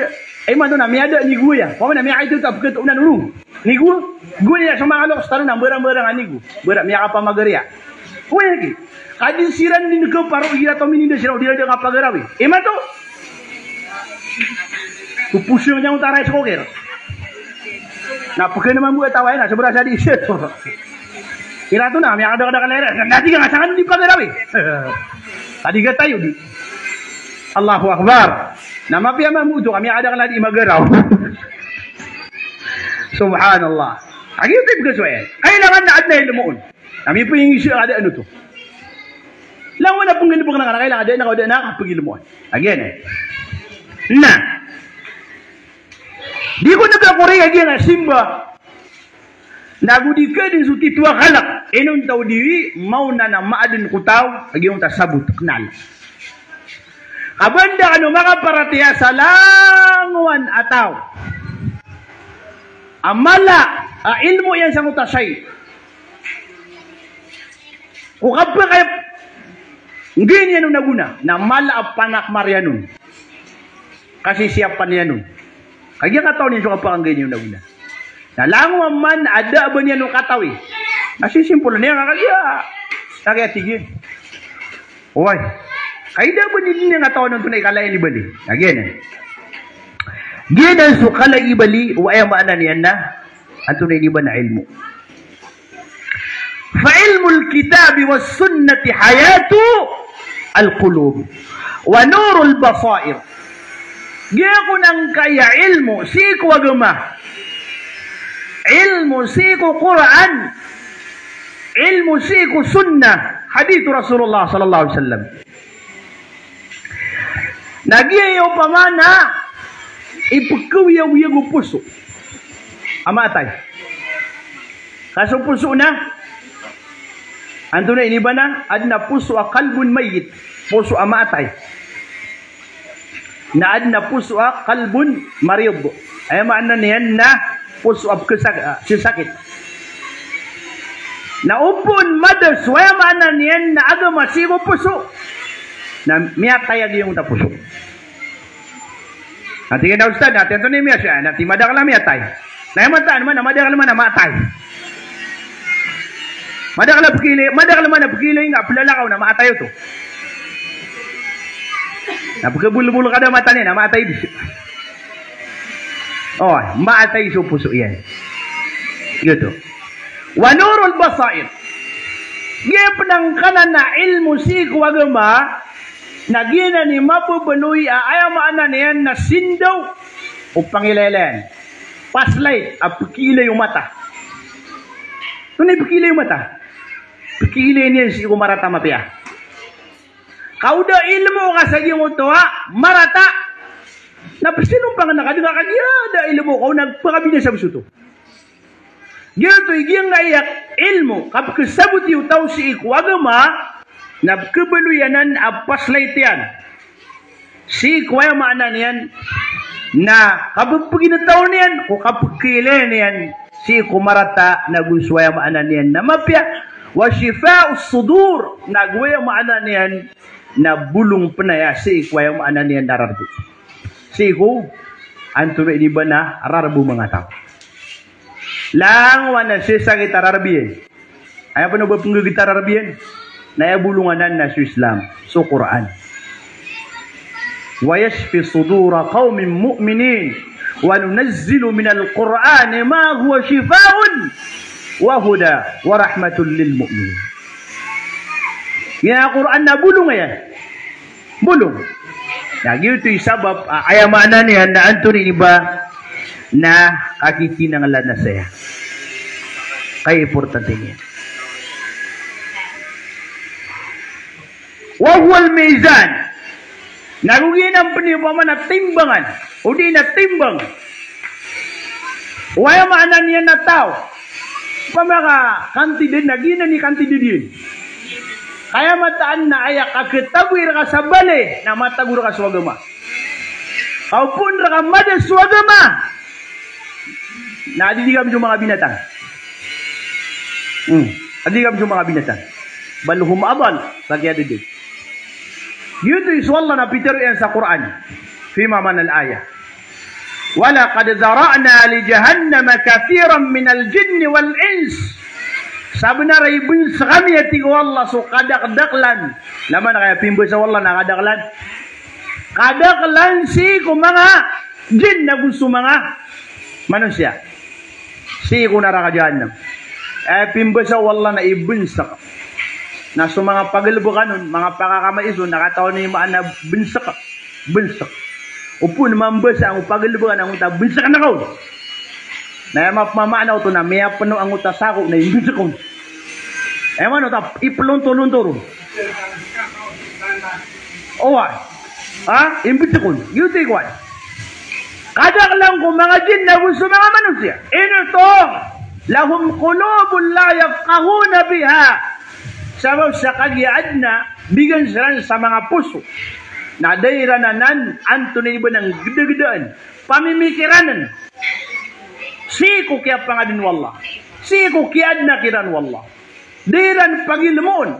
imanto na, miyada ni guya. Pamana miyakaito ta peketonan ron. Nigo, go niyan so manga loks tano na mbarang-mbarang a nigo. Bara miyakapamagariya. Oway ki. Kadi siran di kaparo igira to mininda siran o di iran di kapagarawi. Imanto. Pupusong niyan o taray so kokir. Na pekena mambo a taw iyan na sobrang sa di siya toro. Irato na miyakadakadakal iran. Na di ka nga sangan di pagarawi. Kadi ka tayo di. Allahu Akbar. Na mapiya mambo oto ka miyakadakal a di magaraw. Subhanallah. Agi oto i pekasowa iyan. Kailangan na aden a ilmo on. Na miyapoyingiso a kaadaan oto. Langon a penggalebek na kailangan aden a kaadaan a kapagilmoan. Agi iyan. Na. Di ko nagkakori a giya nga simba. Na go di ka den so tito a kalek. Inonta o di maona na maaden ko taw a giyangkoto a sabot, kenal. Ka ba anda kano makaparatiyaya sa langowan a taw a mala a ilmo iyan sangkoto a shay. Ko kapakay nggiyan iyan on a gona, na mala a panakmar iyan on. Kasisiyapan iyan on. Kagiya katawan iyan so kapakay nggiyan iyan on a gona. Na langowan man a da a ba niyan on katawi. Na sisimpol niyan ka kagiya. Na kagiya tig iyan. Oway. Kagiya da a ba niyan on katawan on tonaa i kala iyan i bali. Na giyanan. Giyanan so kala i bali, o aya maana niyan na antonaa i ba na ilmo. Fa ilmul kitabi was sunnati hayatul qulub wa nurul basair. Giya ko nangkaya ilmo sii ko agama. Ilmo sii ko Qur'an. Ilmo sii ko sunnah. Hadith Rasulullah sallallahu alaihi wasallam. Na giya opama na ipekawiyawiyag o poso a maatay. Ka so poso na, antonaa i ba na, aden a poso a qalbun mayyit, poso a maatay. Na aden a poso a qalbun marid. Aya maana niyan na poso a pekesak-, a, sesakit. Na opama da so aya maana niyan na agama sii ko poso, na miyatay a giyangkoto a poso. Na tig iyan a ustad, na tig iyan antonaa i miyasa, na tig iyan madakel a miyatay. Na aya mataan man na madakel man a maatay. Madakel a pekiilay, madakel man a pekiilay nga pelalakaw na maatay oto. Na pekebolbol ka da mata niyan na maatay di. O, maatay so poso iyan. Giyoto. Wa nurul basair. Giya pn angkanan a ilmo sii ko agama, na giyanan i mababaloy a aya maana niyan na sindaw o pangilaylay. Flashlight a pekiilay o mata. Antonaa i pekiilay o mata? Pekiilay niyan sii ko marata a mapiya. Ka o da ilmo ka sa giyangkoto a marata, na pesinompang ka na kagiya da ilmo ka o na pekabinasa bo soto. Giyoto i giyangkaya ilmo, kapekesaboti o taw sii ko agama, na pekebaloy anan a flashlight iyan sii ko aya maana niyan na kapepeginetaw niyan ko kapekiilay niyan sii ko marata, na go so aya maana niyan na mapiya, wa shifa'us sudur, na go aya maana niyan na bolong pn aya sii ko aya maana niyan na rarbo. Sii ko antonaa i ba na rarbo o manga taw. Langowan a sesakit a rarbo iyan. Aya pn o ba penggeget a rarbo iyan. Na aya bolong anan na so Islam, so Qur'an. Wa yashfi sudura qawmin mu'minin. Wa nunazzilu minal Qur'ani ma huwa shifa'un wa huda wa rahmatun lil mu'minin. Aya Qur'an na bolong aya. Bolong. Na giyoto i sabap, a, aya maana niyan na antonaa i ba na kakikinanglan a saya. Kaya importante niyan. Wa huwal mizan. Na go giyanan pn i opama na timbangan, odi na timbang. Aya maana niyan na taw. Opama ka kantidad na giyanan i kantidad iyan. Kaya mataan na aya kakitago i rka sa bali na matago rka so agama. Ka opama rka mada so agama, na adidi ka so manga binatang. Hmm. Adidi ka so manga binatang. Bal hum adal, sa kiyadidi. Giyoto i so Allah na pitharo iyan sa Qur'an. Fima ma'nal ayah. Wa laqad dhara'na li jahannama kathiran minal jinni wal ins. Sabenar a ibns kami, a tig o Allah, so kadakdaklan. Laman kaya pimbasa o Allah na kadaklan. Kadaklan sii ko manga jinn ago so manga manosiya. Sii ko naraka jahannam. Eh, pimbasa o Allah na ibns. Na so manga pagalbkan on, manga pakakamais on, na katawan i maana bns. Bns. Opama mambasa angkoto a pagalbkan angkoto a bns na kaon. Na aya mapmamaana oto na miyapno angkoto a sako na imbns on. Aya maana oto a iplontolonto ron. Oway. Ha? Imbns on. Giyoto i kowan. Kadaklan ko manga jinn ago so manga manosiya. Ino oto? Lahum qulubun la yafqahuna biha. Sabap sa kagiya adn a bigan siran sa manga poso na da iran anan antonaa i ba nan gdagdaan, pamimikiran sii ko kiyapangadn o Allah, sii ko kiyaadna kiran o Allah. Da iran pagilmoon.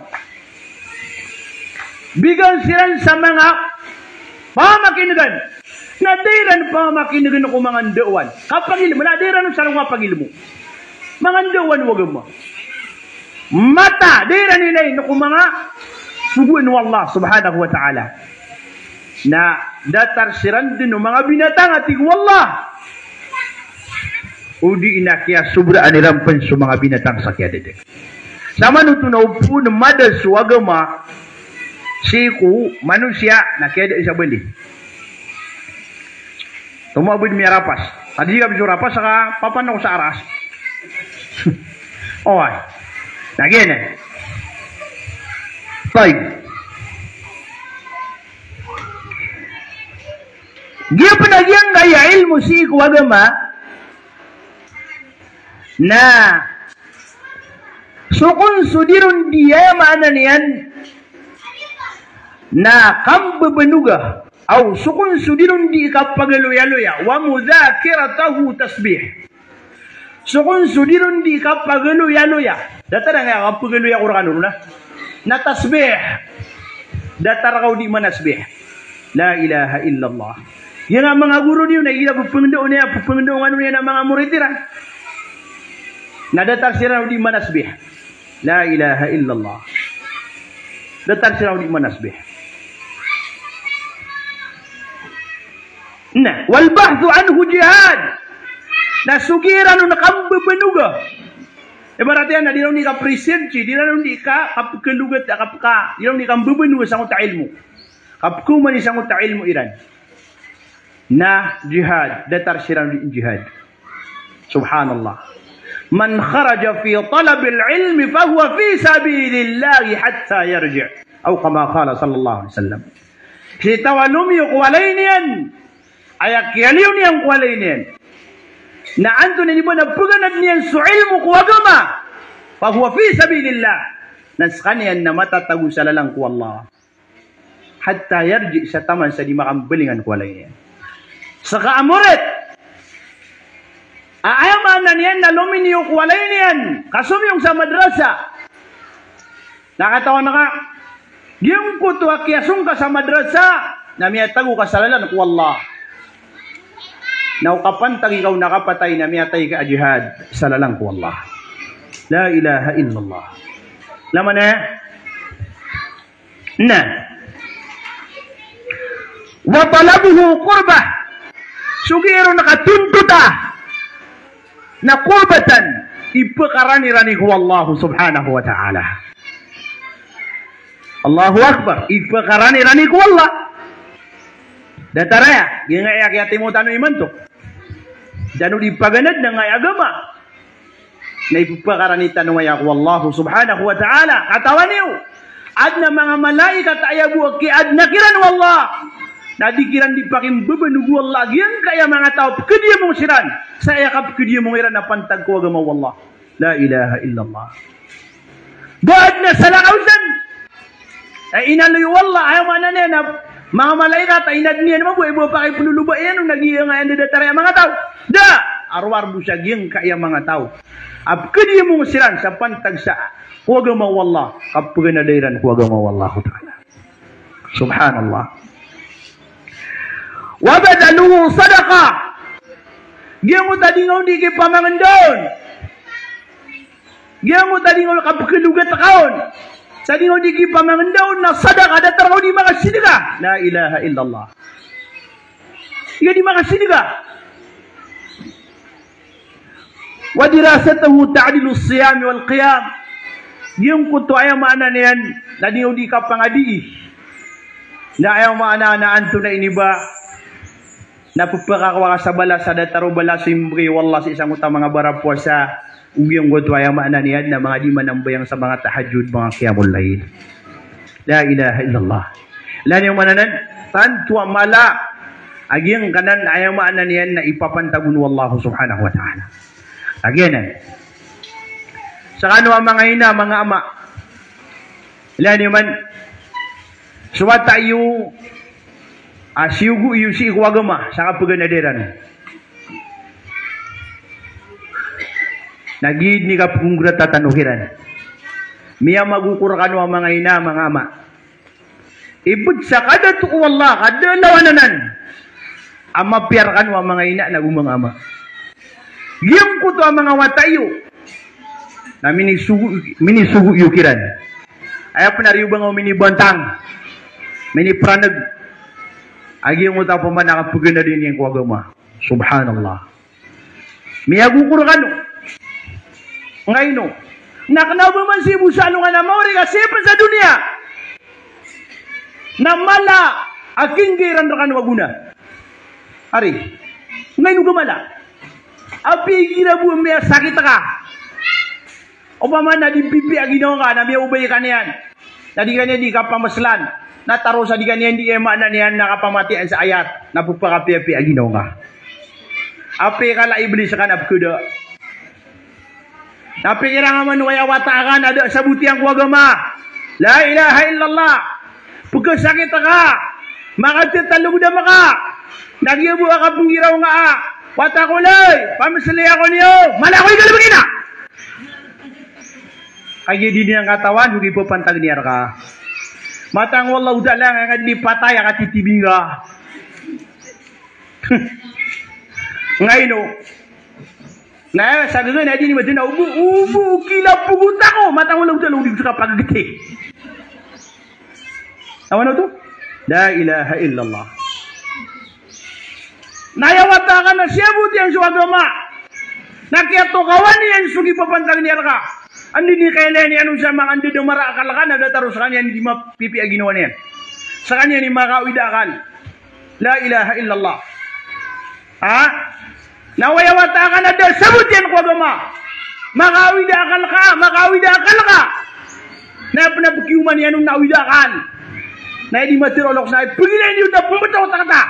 Bigan siran sa manga pamakin'gan. Na da iran pamakin'gan ko manga ndaowan. Kapagilmo, na da iran sa manga pagilmo. Manga ndaowan o agama. Mata, da iran ilayn ko manga sogoan o Allah subhanahu wa ta'ala. Na datar siran dn o manga binatang, a tig o Allah. Odi na kiyasobraan iran pn so manga binatang sa kiyadede. Samanoto na opama mada so agama sii ko manosiya na kiyada sa bali. Tomo a bo di miyarapas. Adi ka biso rapas ka papan ako sa aras. Oway. Na giyanan. Tayyib. Giya pn a giyangkaya ilmo sii ko agama na so kon so di ron di, aya maana niyan na kambebenoga, aw so kon so di ron di kapagaloyaloya, wa mudhakiratahu tasbih. So kon so di ron di kapagaloyaloya. Datar angkaya kapagaloya ko rkano na, na tasbih. Datar ka o di manasbih. La ilaha illallah. Iyan a manga goro niyo na igira pepengdoon iyan, pepengdoon iyan a manga morit iran, na datar siran o di manasbih. La ilaha illallah. Datar siran o di manasbih. Na, wal bahthu anhu jihad. Na so giya iran on kambebenoga. Ibarat iyan na di iran on di ka-present, di iran on di ka, kapekalogat, kapeka, di iran on di kambebenoga sangkoto a ilmo. Kapekaomani sangkoto a ilmo iran. Na jihad, datar siran o di jihad. Subhanallah. Man kharaja fi talabil ilmi fahuwa fi sabilillahi hatta yarji'. Aw kama qala sallallahu alaihi wasallam. Sii taw a lomiyo ko walay niyan, aya kiyaliyo niyan ko walay niyan, na antonaa i ba na peganad iyan so ilmo ko agama, fahuwa fi sabilillah. Na sekaniyan na matatago sa lalan ko Allah. Hatta yarji', sa taman sa di makambalingan ko walay niyan. Seka a morit a aya maana niyan na lominiyo ko walay niyan, kasomiyong sa madrasa. Na katawan ka, giyangkoto a kiyasong ka sa madrasa na miyatago ka sa lalan ko Allah. Na o kapantagi ka o na kapatay na miyatay ka a jihad sa lalan ko Allah. La ilaha illallah. Laman e? Na. Wa talabuhu qurbah. So giya ron katontota na qurbatan, ipekarani iran i ko Allah subhanahu wa ta'ala. Allahu Akbar. Ipekarani iran i ko Allah. Datar aya, giyangkaya kiyatimo tano imanto. Tano di paganad na angkai a agama na ipepakaranitano aya ko Allah subhanahu wa ta'ala. Katawan iyo, adn a manga malaikat a aya bo a kiyaadna kiran o Allah na di kiran di pakimbabanog o Allah a giyangkai a manga taw a pekediamong siran sa aya kapekediamong iran a pantag ko agama o Allah. La ilaha illallah. Ba adn a salakaw san a inaloy o Allah, aya maana niyan na manga malaikat a inadn iyan mambo, aya bo a pakipeloloba iyan on a giyangkaya anda datar aya manga taw. Da a rowar bo sa giyangkaya manga taw a pekediamong siran sa pantag sa ko agama o Allah, kapeganada iran ko agama o Allah ta'ala. Subhanallah. Wa badhaluhu sadaqah. Giyangkoto a di ngka on di kipamangendaon. Giyangkoto a di ngka on kapekelogat ka on sa di ngka on di kipamangendaon na sadaqah, datar ka on di makasadaqah. La ilaha illallah. Di ka di makasadaqah. Wa dirasatuhu ta'dilu siyam wal qiyam. Giyangkoto aya maana niyan na di ngka on di kapangadii. Na aya maana na antonaa ini ba na pepakakowa ka sa balas a datar o balas a imbegay o Allah sii sangkoto a manga barapowasa. Giyangkoto aya maana niyan na manga di manambayang sa manga tahajjud, manga qiyamul layl. La ilaha illallah. Ilay niyo man anan, tanto a mala a giyangkanan aya maana niyan na ipapantag on o Allah subhanahu wa ta'ala. A giyanan. Sekano a manga ina, manga ama. Ilay niyo man, so wata iyo a siyogo iyo sii ko agama sa kapeganada iran. Na giya i kapegonggrata tano kiran. Miyamagoko rekano a manga ina, manga ama. Ibet sa kadato o Allah, kada lawan anan, a mapiya rekano a manga ina nago manga ama. Giyangkoto a manga wata iyo na minisogo, minisogo iyo kiran. Aya pen a riyo ba nga o minibantang, miniperaneg a giyangkoto a pamana a kapeganada iyan ko agama. Subhanallah. Miyagokor kano. Ngaino? Na kena o ba man sii bo sa alongan a maori ka sii pen sa doniya na mala a kinggay iran rekano a gona. Ari, ngaino ka mala? Apiya igira bo a miyasakit ka, opama na di pipiya a ginawa ngka na miyaobay ka niyan, na di ka niyan di kapameselan, na taro sa di ka niyan di, aya maana niyan na kapamatiyaan sa ayat, na pepakapiyapiya a ginawa ngka. Apiya kala a Iblis ka na pekeda. Na pikira ngka man o aya wata ka na da a sabot iyan ko agama. La ilaha illallah. Pekesakit ka, makatetalogdam ka, na giya bo a kapenggiraw ngka a wata ko, lay, pameseli ako niyo, mala ko i galebek ina. Kagiya di niyan katawan so kipapantag iyan reka. Matang o Allahu Ta'ala nga di patay a katitibi ngka. Ngaino? Na aya sa gegen a di niyo maden a obo, obo, kila pogot ako, matang o Allahu Ta'ala o di ko kapagegeti. Awan oto? La ilaha illallah. Na aya wata ka na siyabot iyan so agama, na kiyatokawan iyan so kipapantag iyan reka. Anda i kailay niyan on sa manga anda da mara a akal ka na datar o sekaniyan di mapipiya a ginawa niyan. Sekaniyan i makaawid a akal. La ilaha illallah. Ha? Na o aya wata ka na da a sabot iyan ko agama. Makaawid a akal ka, makaawid a akal ka. Na aya pen a pekiyoman iyan on na awid a akal. Na aya di materolok sa aya pegilay niyo na pembetaw takata.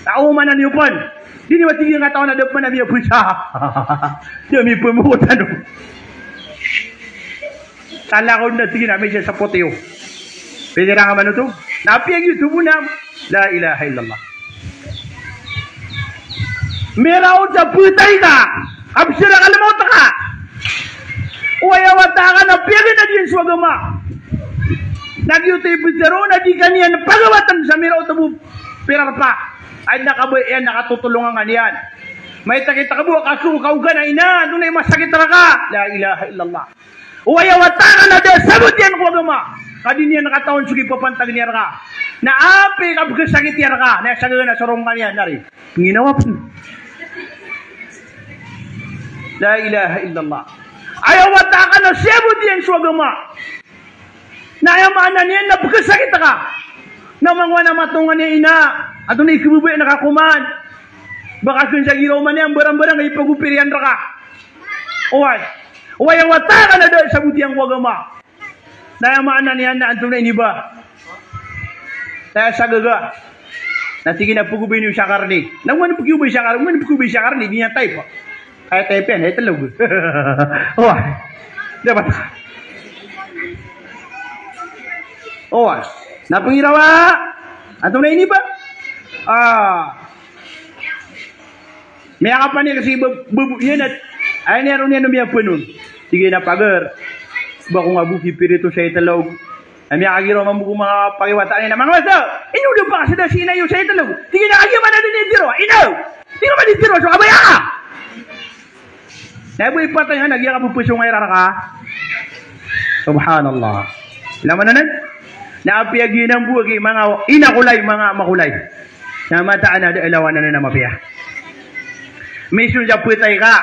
Na omanan iyo pen. Di niyo matigil ngka tawan a da pen a miyapesa. Da mipembotan o. Talakaw na tig iyan a misasapot iyo. Pikira ngka man oto. Na apiya giyoto bo na, la ilaha illallah. Miraot sa petay ka, absir a kalemaot ka. O aya wata ka na piyaganad iyan so agama. Na giyoto i petero na di ka niyan pagawatan sa miraot bo pirarpa. Ay na kabaya iyan na katotolongan ka niyan. Maita kita ka bo a kaso ka oga na ina, antonaa i masakit reka. La ilaha illallah. O aya wata ka na da a sabot iyan ko agama, ka di niyan katawan so kipapantag iyan reka. Na apiya kapekesakit iyan reka, na aya sa gegen a sorong ka niyan, na ari, penginawa pen. La ilaha illallah. Aya wata ka na siyabot iyan so agama, na aya maana niyan na pekesakit ka. Na mangwana matongan iyan ina, antonaa i kebebaya na kakoman. Ba ka kn sa giraw man iyan, barang-barang a ipagopir iyan rka. Oway. Oway a wata ka na da a sabot iyan ko agama. Na aya maana niyan na antonaa i iniba? Taya sa gaga. Na tig iyan a pagobay niyo sa karni. Na oman pagobay sa karni, oman pagobay sa karni, di niyan type. Kaya type iyan, hay tlo. Oway. Dapat. Oway. Na pangirawa. Antonaa i iniba? Ah. Miyakapanik si bab-, babo iyan a, aya niyan roo niyan a miyapano. Tig iyan a pagar. Ba ko nga bo kipirito sa itlog. Na miyakagiraw mambo ko manga pakiwata niyan a manga wata. Ino da pakasada si ina iyo sa itlog. Tig iyan a kagiya man a da niyan tharoa. Ino? Tig iyan a man di tharoa so kabaya ka. Na bo ipatay han a giya kapepesongay rka. Subhanallah. Ilay man anan. Na apiya giyanan bo a gi manga ina ko lay, manga ama ko lay. Na mataan a da a lawan anan a mapiya. Misan sa petay ka.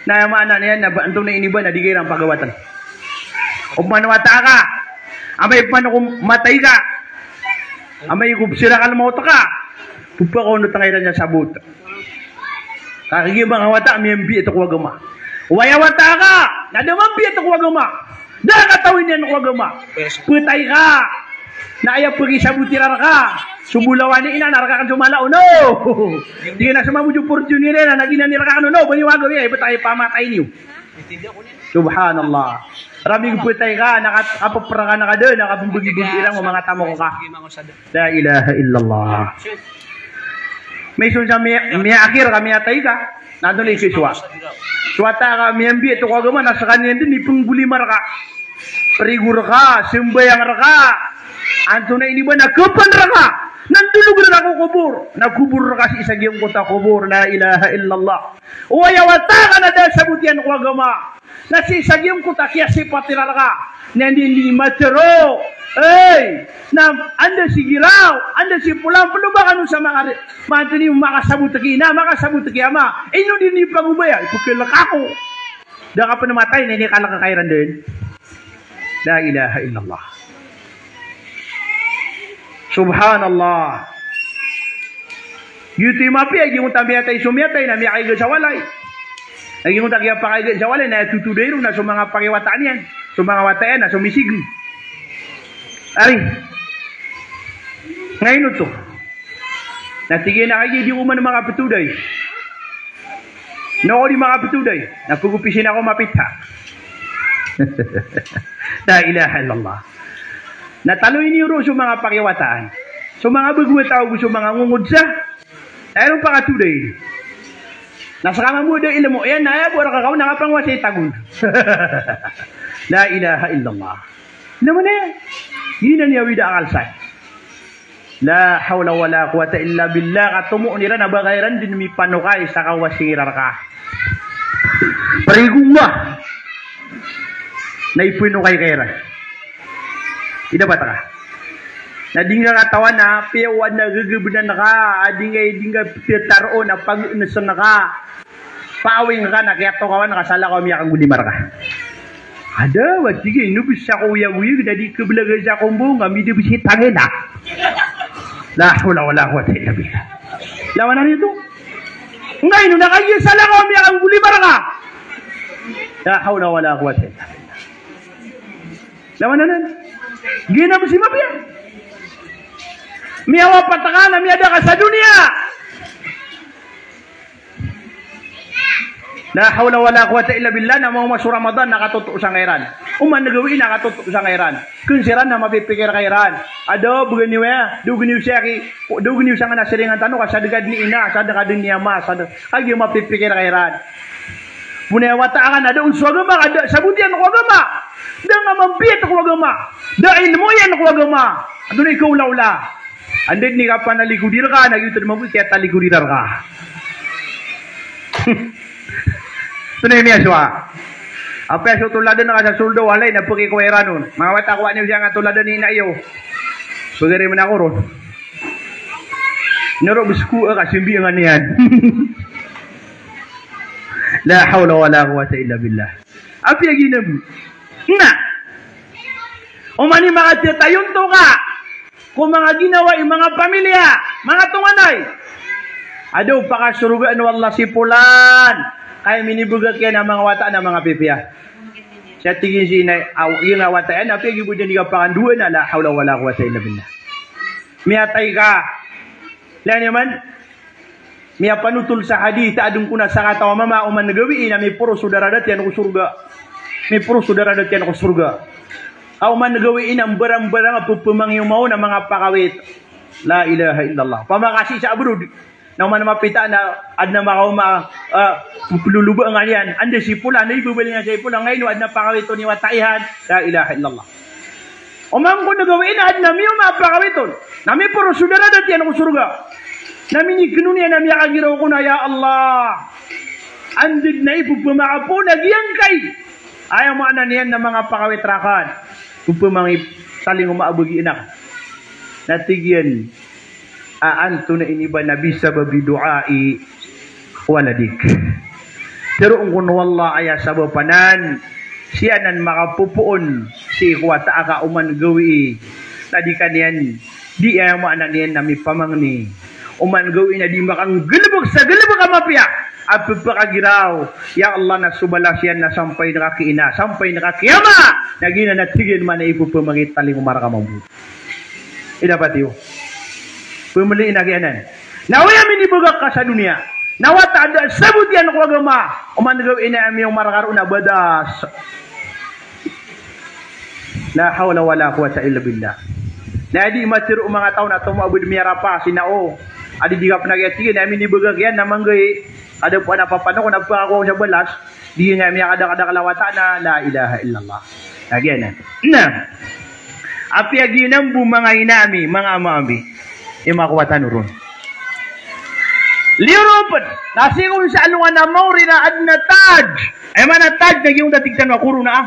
Na aya maana niyan na ba antonaa i iniba na di ka iran pagawatan. Opama na wata ka. Amay opama ko matay ka. Amay ko psira ka lmawt ka. Pphakaonot ka iran sa sabot. Kagiya manga wata a miyambiyat ko agama. Oway a wata ka, na da mambiyat ko agama. Da a katawi niyan ko agama. Petay ka. Na aya pkisabot iran rka. So bolawan i ina na rka kn so mala, ono. Di na so mambo so fortune iran na giyanan i rka kn, ono. Ba niyo gawii, aya petay, pamatay niyo. Subhanallah. Rabi ko petay ka, na kat-, kapprka na ka da, na kapmbagibagi iran ko manga tamok ka. La ilaha illallah. Misan sa miya-, miyaakir ka, miyatay ka. Na antonaa i kisowa? So wata ka miyambiyat ko agama na skaniyan dn i pnggolimar ka. Prigo rka, sambayang rka. Antonaa i iniba na kapn rka. Na ndolog rka ko kobor. Na kobor rka sii sa giyangkoto a kobor. La ilaha illallah. Oway a wata ka na da a sabot iyan ko agama. Na sii sa giyangkoto a kiyasipat iran rka. Na anda i matharo. Ey. Na anda si giraw. Anda si polan, pn o ba kano sa makari-, maanto niyo makasabot ki ina, makasabot ki ama. Ino di niyo pagobaya. Ipkhalk ako. Da ka pn matay na inikalk ka iran dn. La ilaha illallah. Subhanallah. Giyoto i mapiya, giyangkoto a miyatay so miyatay na miyakaiga sa walay. Na giyangkoto a kiyapakaiga sa walay na aya totoday ron na so manga pakiwata niyan. So manga wata iyan na so misign. Ari. Ngayon oto. Na tig iyan a kagiya di ko man makaptoday. Na o di makaptoday, na pgopisin ako mapita. La ilaha illallah. Na taloy niyo ron so manga pakiwataan. So manga bago a taw, so manga ngongod sa. Na aya ron pakatoday. Na ska mambo da ilmo iyan, na aya bo rka kaon na kapangowasa i tagol. La ilaha illallah. Na mana iyan? Giyanan i awid a akal san. La hawla wala quwwata illa billah. Katomo iran a ba ka iran dn mipanokay sa kawasing iran rka. Prigo Allah na ipanokay ka iran. Ida pata ka. Na di ngka katawan a piyawan a gagabnan ka, a di ngka, di ngka ptataroon a pagnsn ka. Pawing ka na kiyatokawan ka sa lakaw a miyakanggolimar ka. Ada, wati ka, ino bs ako oyagoyag na di kablaga sa kombong, a midabs i tangila. La hawla wala quwwata illa billah. Lawanan iyo oto. Ngka ino na kagiya sa lakaw a miyakanggolimar ka. La hawla wala quwwata illa billah. Lawanan anan. Giyanan bs i mapiya. Miyawapat ka na miyada ka sa doniya. La hawla wala quwwata illa billah, na maoma so Ramadan na katotosan ka iran. Oman gawii na katotosan ka iran. Kn siran na mapipikir ka iran. Ada, bgan iyo aya, dogn iyo siyaki, dogn iyo sangkanan a siringan tano ka sadka dn i ina, sadka dn i ama, sadka. Kagiya mapipikir ka iran. Bo na aya wata ka na da on so agama ka, da sabot iyan ko agama. Da nga mambiyat ko agama. Da ilmo iyan ko agama. Antonaa i kaolaola? Anda dn i kapanalikodi rka, na giyoto dn mambo i kiyatalikodi rka. Antonaa i miyasowa? Apiya so toladan ka sa soldo, walay na pkikowa iran on. Manga wata, kowaa niyo sangkanan a toladan i ina iyo. Pagari man ako ron. Ino ro bs ko a kasimbi nga niyan. La hawla wala quwwata illa billah. Apiya giyanan. Na. Oman i makatatayon to ka ko manga ginawa i manga pamilya, manga tonganay. Ado pakasorgaan o Allah si polan, ka aya minibagak iyan a manga wata na manga pipiya. Sa tig iyan si inay, aw, aya nga wata iyan, apiya giya bo dn i kapakandoan, la hawla wala quwwata illa billah. Miyatay ka. Lagid iyan man, miyapanotol sa hadith a adn kon a sakataw a mama a oman gawii na miporo so daradat iyan ko sorga. Miporo so daradat iyan ko sorga. Ka oman gawii na mbarangbarang a pphamangiyoma on a manga pakawit. La ilaha illallah. Opama ka sii sa abroad na oman mapita na adn a makaoma, ah, plolobangan iyan. Anda si polan, anda i babalingan si polan, ngaino adn a pakawit on i wata iyan. La ilaha illallah. Oman kon gawii na adn a miyoma a pakawit on, na miporo so daradat iyan ko sorga. Na miniknon iyan a miyakagiraw kon a, ya Allah, anda dn a ipphamakapoon a giyangkai, aya maana niyan na manga pakawit rakan, pphamangitalingoma a bagian akn. Na tig iyan, a antonaa ini ba na bisababi du'ai waladik. Tharoon kon o Allah aya sabap anan, sii anan makapopoon sii ko wata aka oman gawii. Na di ka niyan, di aya maana niyan na mipamangni. Oman gawii na di makanggalbk sa galbk a mapiya a pphakagiraw, ya Allah, na so balas iyan na sampay na kakiina, sampay na kakiyama. Na giyanan a tig iyan man a ipphamangitalingoma rka mambo. Ida pati o pemeli na giyanan. Na aya minibagak ka sa doniya na wata a da sabot iyan ko agama, oman gawii na miyoma rka roo na badas. La hawla wala quwwata illa billah. Na di matero o manga taw na tomo a bo di miyarapa sii na o adi di ka pn a giya tig iyan a minibagak iyan na manggayi. Kada poon a papanoko na pakakowa sa balas. Di iyan a miyakadakadakl a wata na, la ilaha illallah. Na giyanan. Na apiya giyanan bo manga ina ami, manga ama ami, i manga kowatan o ron. Liyo ron pn na sii kon sa alongan a maori na adn a taj. Aya maana a taj na giyoto a tig tano a korona, ah.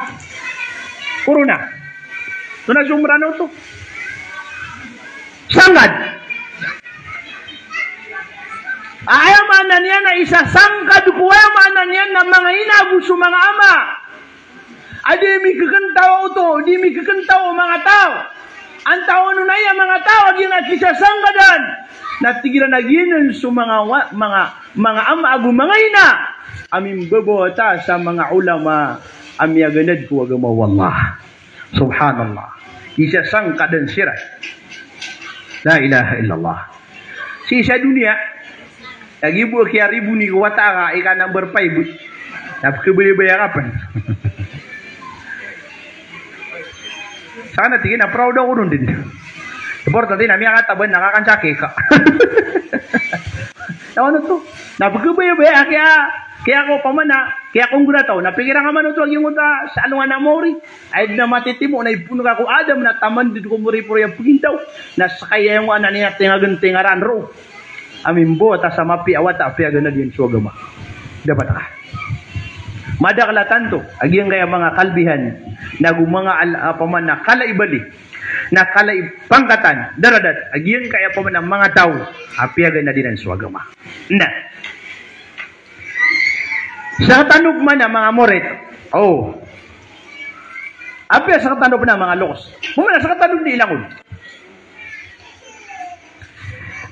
Korona. Oto na so Mranaw oto. Sangkad. Aya maana niyan na isa sangkad ko, aya maana niyan na manga ina ago so manga ama a di mikekentaw oto, di mikekentaw o manga taw. Antaa on a aya manga taw a giya na kisasangkadan. Na tig iran a giyanan so manga wa-, manga, manga ama ago manga ina a mimbabawata sa manga ulama a miyaganad ko agama o Allah. Subhanallah. Kisasangkadan siran. La ilaha illallah. Sii sa doniya, lagid bo a kiyariboni ko wata ka, ika number five. Na pkhabayabaya ka pn. Sa ka na tig iyan a proud ako ron dn. Importante na miyakataban na kakan sa keka. Na ano to? Na pkhabayabaya, kiya, kiya ko pamana, kiya ko nggolataw. Na pikiran ka man oto a giyoto a sa alongan a maori. Ay di na matitimo na ipoon ka ko Adam na taman di ko moripori a pagintaw. Na skaya aya maana niyan a tingagan tingaran roo a mimbawata sa mapiya a wata a piyaganad iyan so agama. Dapat ka. Madakl a tanto a giyangkaya manga kalbihan, nago manga al-, opama na kala i bali, na kala i pangkatan, daradat, a giyangkaya opama na manga taw a piyaganad iran so agama. Na Sktano pman a manga morit. O. Apiya sktano pman a manga loks. Pman a sktano di langon.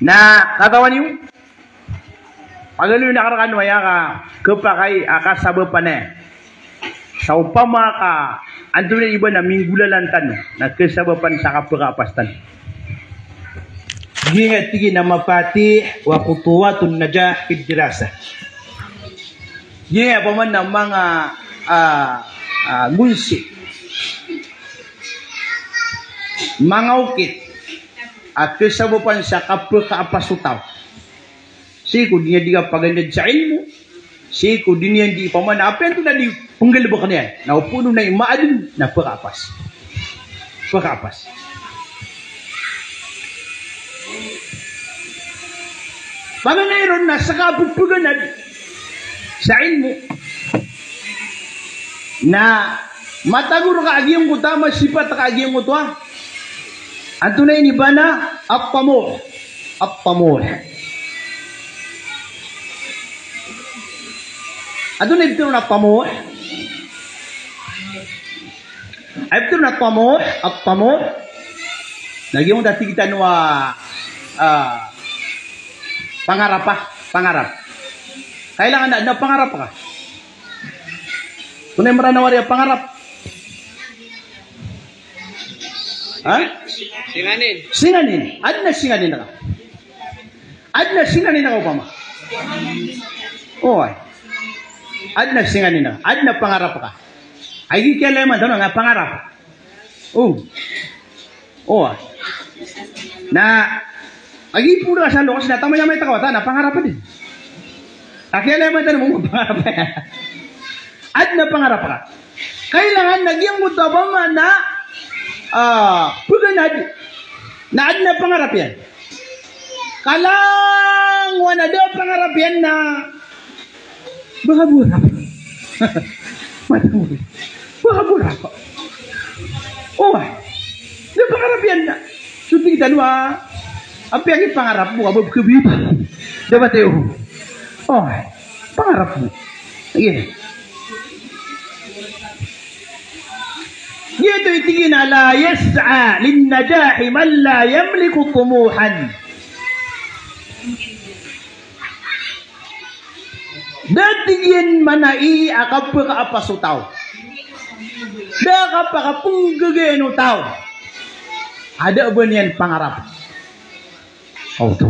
Na katawan iyo, pagaloy na karkano aya ka, kapakay a kasabapan aya. Sa opama ka antonaa i ba na minggolalan tano na kasabapan sa kapakaapas tano. Giya tig iyan a mafatih wa khutuwatun najah fid dirasah. Giya opama na manga, ah, ah, gonsi, manga okit a kasabapan sa kapakaapas o taw. Sii ko di niyan di kapaganad sa ilmo. Sii ko di niyan di opama na apiya antonaa di penggalebek niyan. Na opama na i maaden na pakaapas. Pakaapas. Paganay ron na seka a pepeganad sa ilmo. Na matago reka a giyangkoto a masipat ka a giyangkoto a. Antonaa ini ba na at-tamuh. At-tamuh. Antonaa i pitharo a tamuh? Ay pitharo a tamuh, at-tamuh. Na giyangkoto a tig tano a, ah, pangarapa. Pangarap. Kailangan na, na pangarap ka. Antonaa i Mranaw a pangarap? Ha? Singanin. Singanin. Adn a singanin ka. Adn a singanin ka opama. Oway. Adn a singanin ka. Adn a pangarap ka. Ay, di kiyalaman tano nga pangarap. O. O. Na, agi pura sa loks na tamay-amay ta kawatan, na pangarap din. Aki ala matan mo pangarap. Adn a pangarap ka. Kailangan na giyangkoto a ba mana, ah, pganad. Na adn a pangarap iyan. Ka langowan a da a pangarap iyan na Baka borap. Mata mo. Baka borap. O, da a pangarap iyan na. So tig tano a, apiya ki pangarap mo, kabab kabib. Dapat iyo. O, pangarap mo. Iyan. Giyoto i tig iyan a la yas'a lin-najahi man la yamliku tumuhan. Da tig iyan mana i a kapakaapas o taw. Da a kapakapnggagayan o taw a da a ba niyan pangarap. Oto.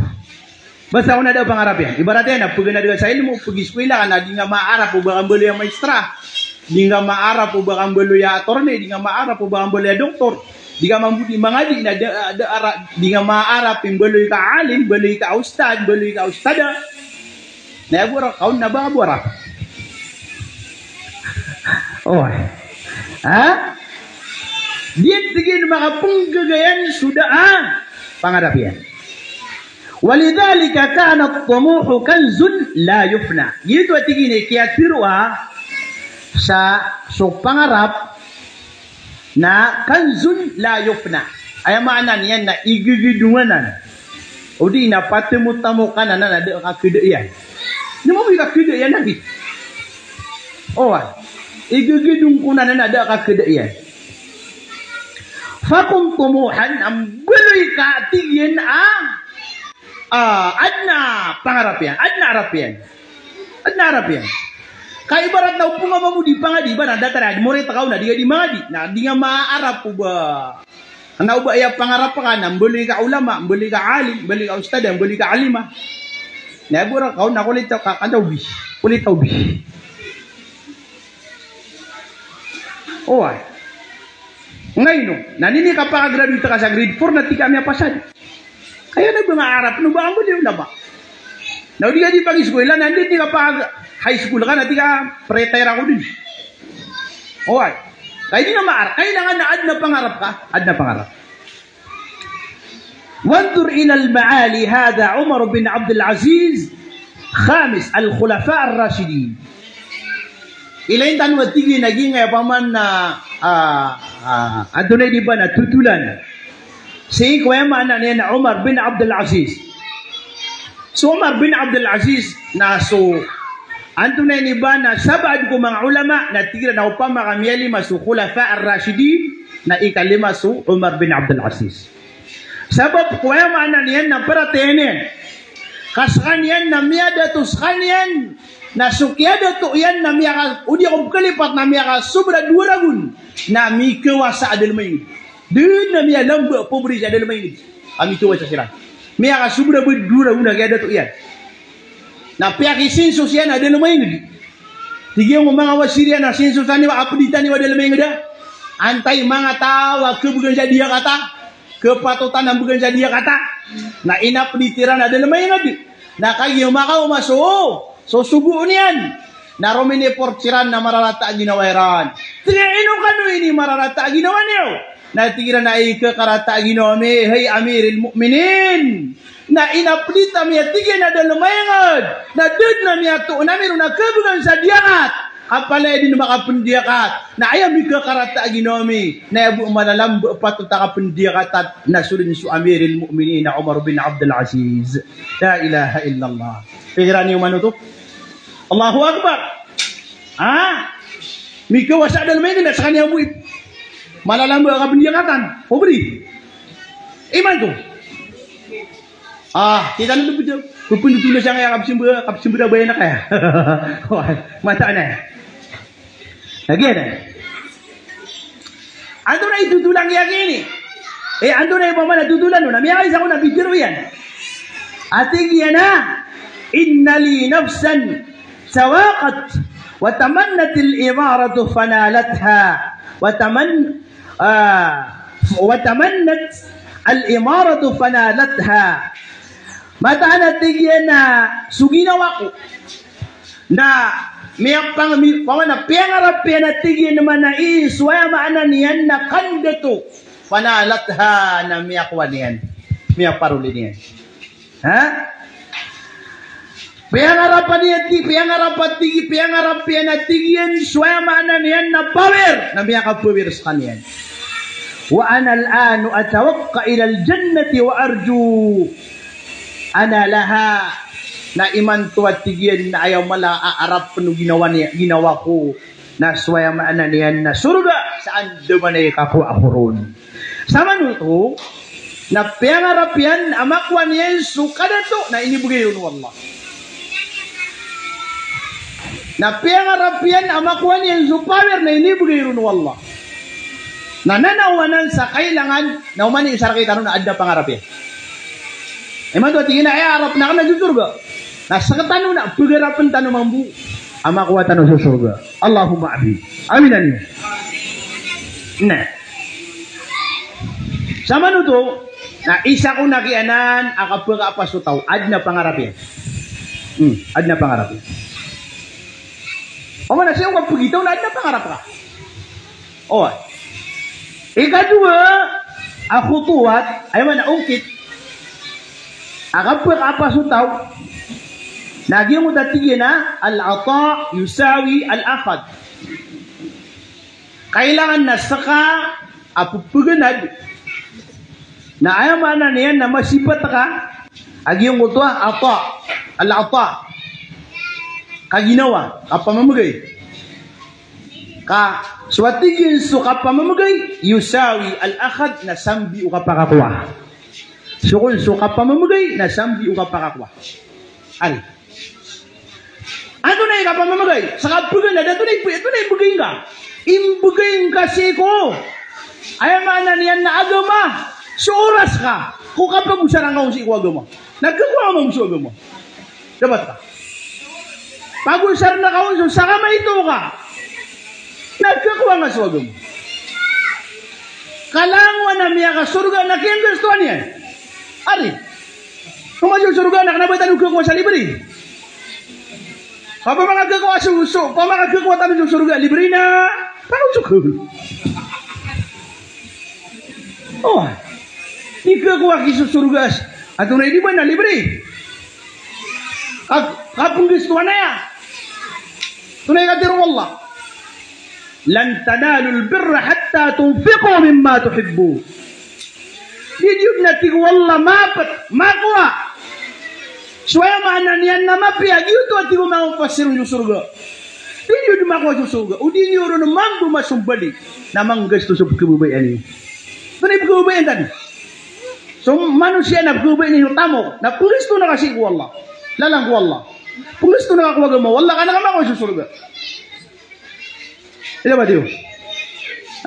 Basta on a da a pangarap iyan. Ibarat iyan na pganad ka sa ilmo, pgiskwila ka na di nga maarap o ba ka mbaloy a maestra. Di nga maarap o ba ka mbaloy a attorney, di nga maarap o ba ka mbaloy a doktor. Di ka mambo di mangadi na da, da ara, di nga maarap i mbaloy ka alim, mbaloy ka ustad, mbaloy ka ustada. Na aya bo ra kaon na ba ka bo ra. O. Ha? Di tig iyan makapnggagayan so da a pangarap iyan. Walidhalika kana at-tumuhu kanzun la yufna. Giyoto a tig iyan i kiyatharo a sa so pangarap na kanzun la yufna. Aya maana niyan na igagdong anan. O di na patemotamo ka anan a da a kakada iyan. Di mo bi kakada iyan a di. O, a. Igagdong ko anan a da a kakada iyan. Fakun tumuhan, na mbaloy ka tig iyan a Ah, adn a pangarap iyan, adn a arap iyan. Adn a arap iyan. Ka ibarat na opama mambo di pangadi, ibarat datar a di mo ri takaw na di ka di mangadi. Na di nga maarap o ba. Na o ba aya pangarap ka na mbaloy ka ulama, mbaloy ka alim, mbaloy ka ustada, mbaloy ka alima. Na aya bo ra kaon na kolitaw ka, kadaw bi. Kolitaw bi. Oway. Ngaino, na nini kapakagraduate ka sa grade four na tig ka miyapasad. Kaya na ba nga arap no ba ambal iyo na ba? Na o di ka di pag-school na, na di, di ka pag high school ka na tig ka pre-retire ako din. Oway. Kaya di nga maar, kailangan na adn a pangarap ka, adn a pangarap. Wanzur ilal ma'ali, hadha Umar bin Abdul Aziz, khamis al-khulafa ar-rashidin. Ilay tano a tig iyan a giyangkaya paman na, ah, ah, antonaa i di ba na tutulan. Sii ko aya maana niyan na Umar bin Abdul Aziz. So Umar bin Abdul Aziz na so, antonaa i di ba na sabaad ko manga ulama na tig iran a opama ka miyalima so khulafa ar-rashidin na ikalima so Umar bin Abdul Aziz. Sabap ko aya maana niyan na paratiyaya niyan ka skaniyan na miyadato skaniyan na so kiyadato iyan na miyaka, o di ako pkalipat na miyakasobra dowa ragon na mikawasa a dalem a ingd. Da dn a miyalamba a pobri sa dalem a ingd a mikawasa siran. Miyakasobra ba dowa ragon a kiyadato iyan. Na piyakisinsos iyan a dalem a ingd. Tig iyan ko manga wasir iyan a sinsosan iyo, apditan iyo a dalem a ingd a. Antaa i manga taw a khabgan sa diyakata, khapatotan a mbgan sa diyakata. Na inapdit iran a dalem a ingd. Na kagiya makaoma so, so sogo niyan. Na rominiport siran na mararata a ginawa iran. Tig iyan, ino kano ini mararata a ginawa niyo? Na tig iran a ikakarata a ginawa mi, hay Amiril Mu'minin. Na inapdit ami a tig iyan a dalem a ingd. Na da dn a miyatoon ami ron a khabgan sa diyakat. Apalaya di na makapndiyakat. Na aya mikakarata a ginawa mi. Na aya bo malalamba a patot a kapndiyakatan na so dn so Amiril Mu'minin a Umar bin Abdul Aziz. La ilaha illallah. Pikiran iyo man oto. Allahu Akbar. Ha? Mikawasa a dalem a ingd na skaniyan bo i malalamba a kapndiyakatan. Pobri. Imanto. Ah, tig tano dn bo. Pependodolo sangkaya kapsembera, kapsembera bayan a kaya. Mataan a. Lagid anan. Antonaa i dodolan iyan ini? Eh, antonaa i pamana dodolan on? Na miyakaisa ko na bidiro iyan. A tig iyan a, "Inna li nafsan sawaqat, wa tamannatil imaratu fanalatha, wa taman-, ah, wa tamannat al imaratu fanalatha." Mataan a tig iyan a so ginawa ko na miyapang-, mi-, pamana piyangarap iyan a tig iyan a mana i so aya maana niyan na kandato. Fanalatha, na miyakowa niyan. Miyaparoli niyan. Ha? Piyangarap iyan a tig, piyangarap a tig, piyangarap iyan a tig iyan so aya maana niyan na power, na miyaka-power skaniyan. Wa ana al-ana atawaqqa ila al-jannati wa arju analaha. Na imanto a tig iyan na aya mala a arap o ginawa niya, ginawa ko na so aya maana niyan na sorga, sa andamanaya i kakowa ko ron. Samanoto na piyangarap iyan a makowa niyan so kadato na inibegay ron o Allah. Na piyangarap iyan a makowa niyan so power na inibegay ron o Allah. Na nanaw anan sa kailangan na oman i isa rekitano na aden a pangarap iyan. Imanto a tig iyan a aya arap akn na so sorga. Na sekitano na pegarapen tano mambo a makowa tano so sorga. Allahumma amin. Amin, amin. Na samanoto na isa kon a kiyanan a kapekaapas o taw, aden a pangarap iyan. Hmm, aden a pangarap iyan. Oman na siya ko kapegitaw na aden a pangarap ka. O. Ikadowa a khutwat, aya maana ongkit a kapekaapas o taw, na giyangkoto a tig iyan a al-ata yusawi al-akhad. Kailangan na seka a pepeganad na aya maana niyan na masipat ka a giyangkoto a ata, al-ata, kaginawa, kapamemegay. Ka so a tig iyan so kapamemegay, yusawi al-akhad, na sambi o kapakakowa. So kon so kapamemegay na sambi o kapakakowa. Ari. Antonaa i kapamemegay? Sa kapeganad, antonaa i, antonaa i begay ngka? Imbegay ngka sii ko, aya maana niyan na agama, so oras ka ko kapagosara ngka on sii ko agama. Na kakowa ngka mambo so agama. Dapat ka. Pagosarn ka on so sakamaito ka. Na kakowa ngka so agama. Ka langowan a miyakasorga na kiyanggastoan iyan. Ari. Oman so sorga na kena ba tano kakowa sa libre. Pamana kakowa so, so, pamana kakowa tano so sorga libre na. Tano so kakowa. O. Di kakowa ki so sorga. Antonaa i di ba na libre. Ka, kapenggastoan aya. Antonaa i katharo o Allah? Lan tanalul birra hatta tunfiqu mimma tuhibbun. Di niyo dn, a tig o Allah, mapet, makowa so aya maana niyan na mapiya, giyoto a tig o manga mufassirun so sorga. Di niyo dn makowa so sorga o di niyo ron mambo masombali na manggasto so pekhababayaan iyo. Antonaa i pekhababayaan tano? So manosiya na pekhababayaan iyo tamok, na penggasto na ka sii ko Allah. Lalan ko Allah. Penggasto na ka ko agama o Allah, ka na ka makowa so sorga. Ino ba tiyo?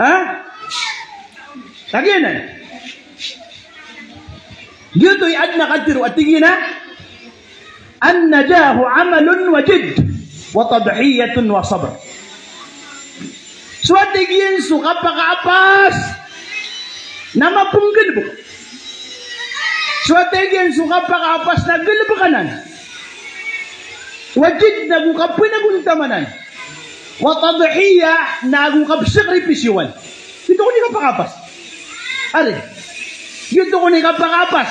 Ha? Lagid anan. Giyoto i aden a katharo a tig iyan a, "An-najah amalun wa jidd, wa tadhiyatun wa sabr." So a tig iyan so kapakaapas na mapenggalebek. So a tig iyan so kapakaapas na galebek anan. Wa jidd, na go kapanagontaman anan. Wa tadhiyah, na go kapsakripisyoan. Giyoto kon i kapakaapas. Ari. Giyoto kon i kapakaapas.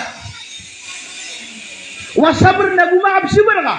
Wa sabr, na go makapsabar ka.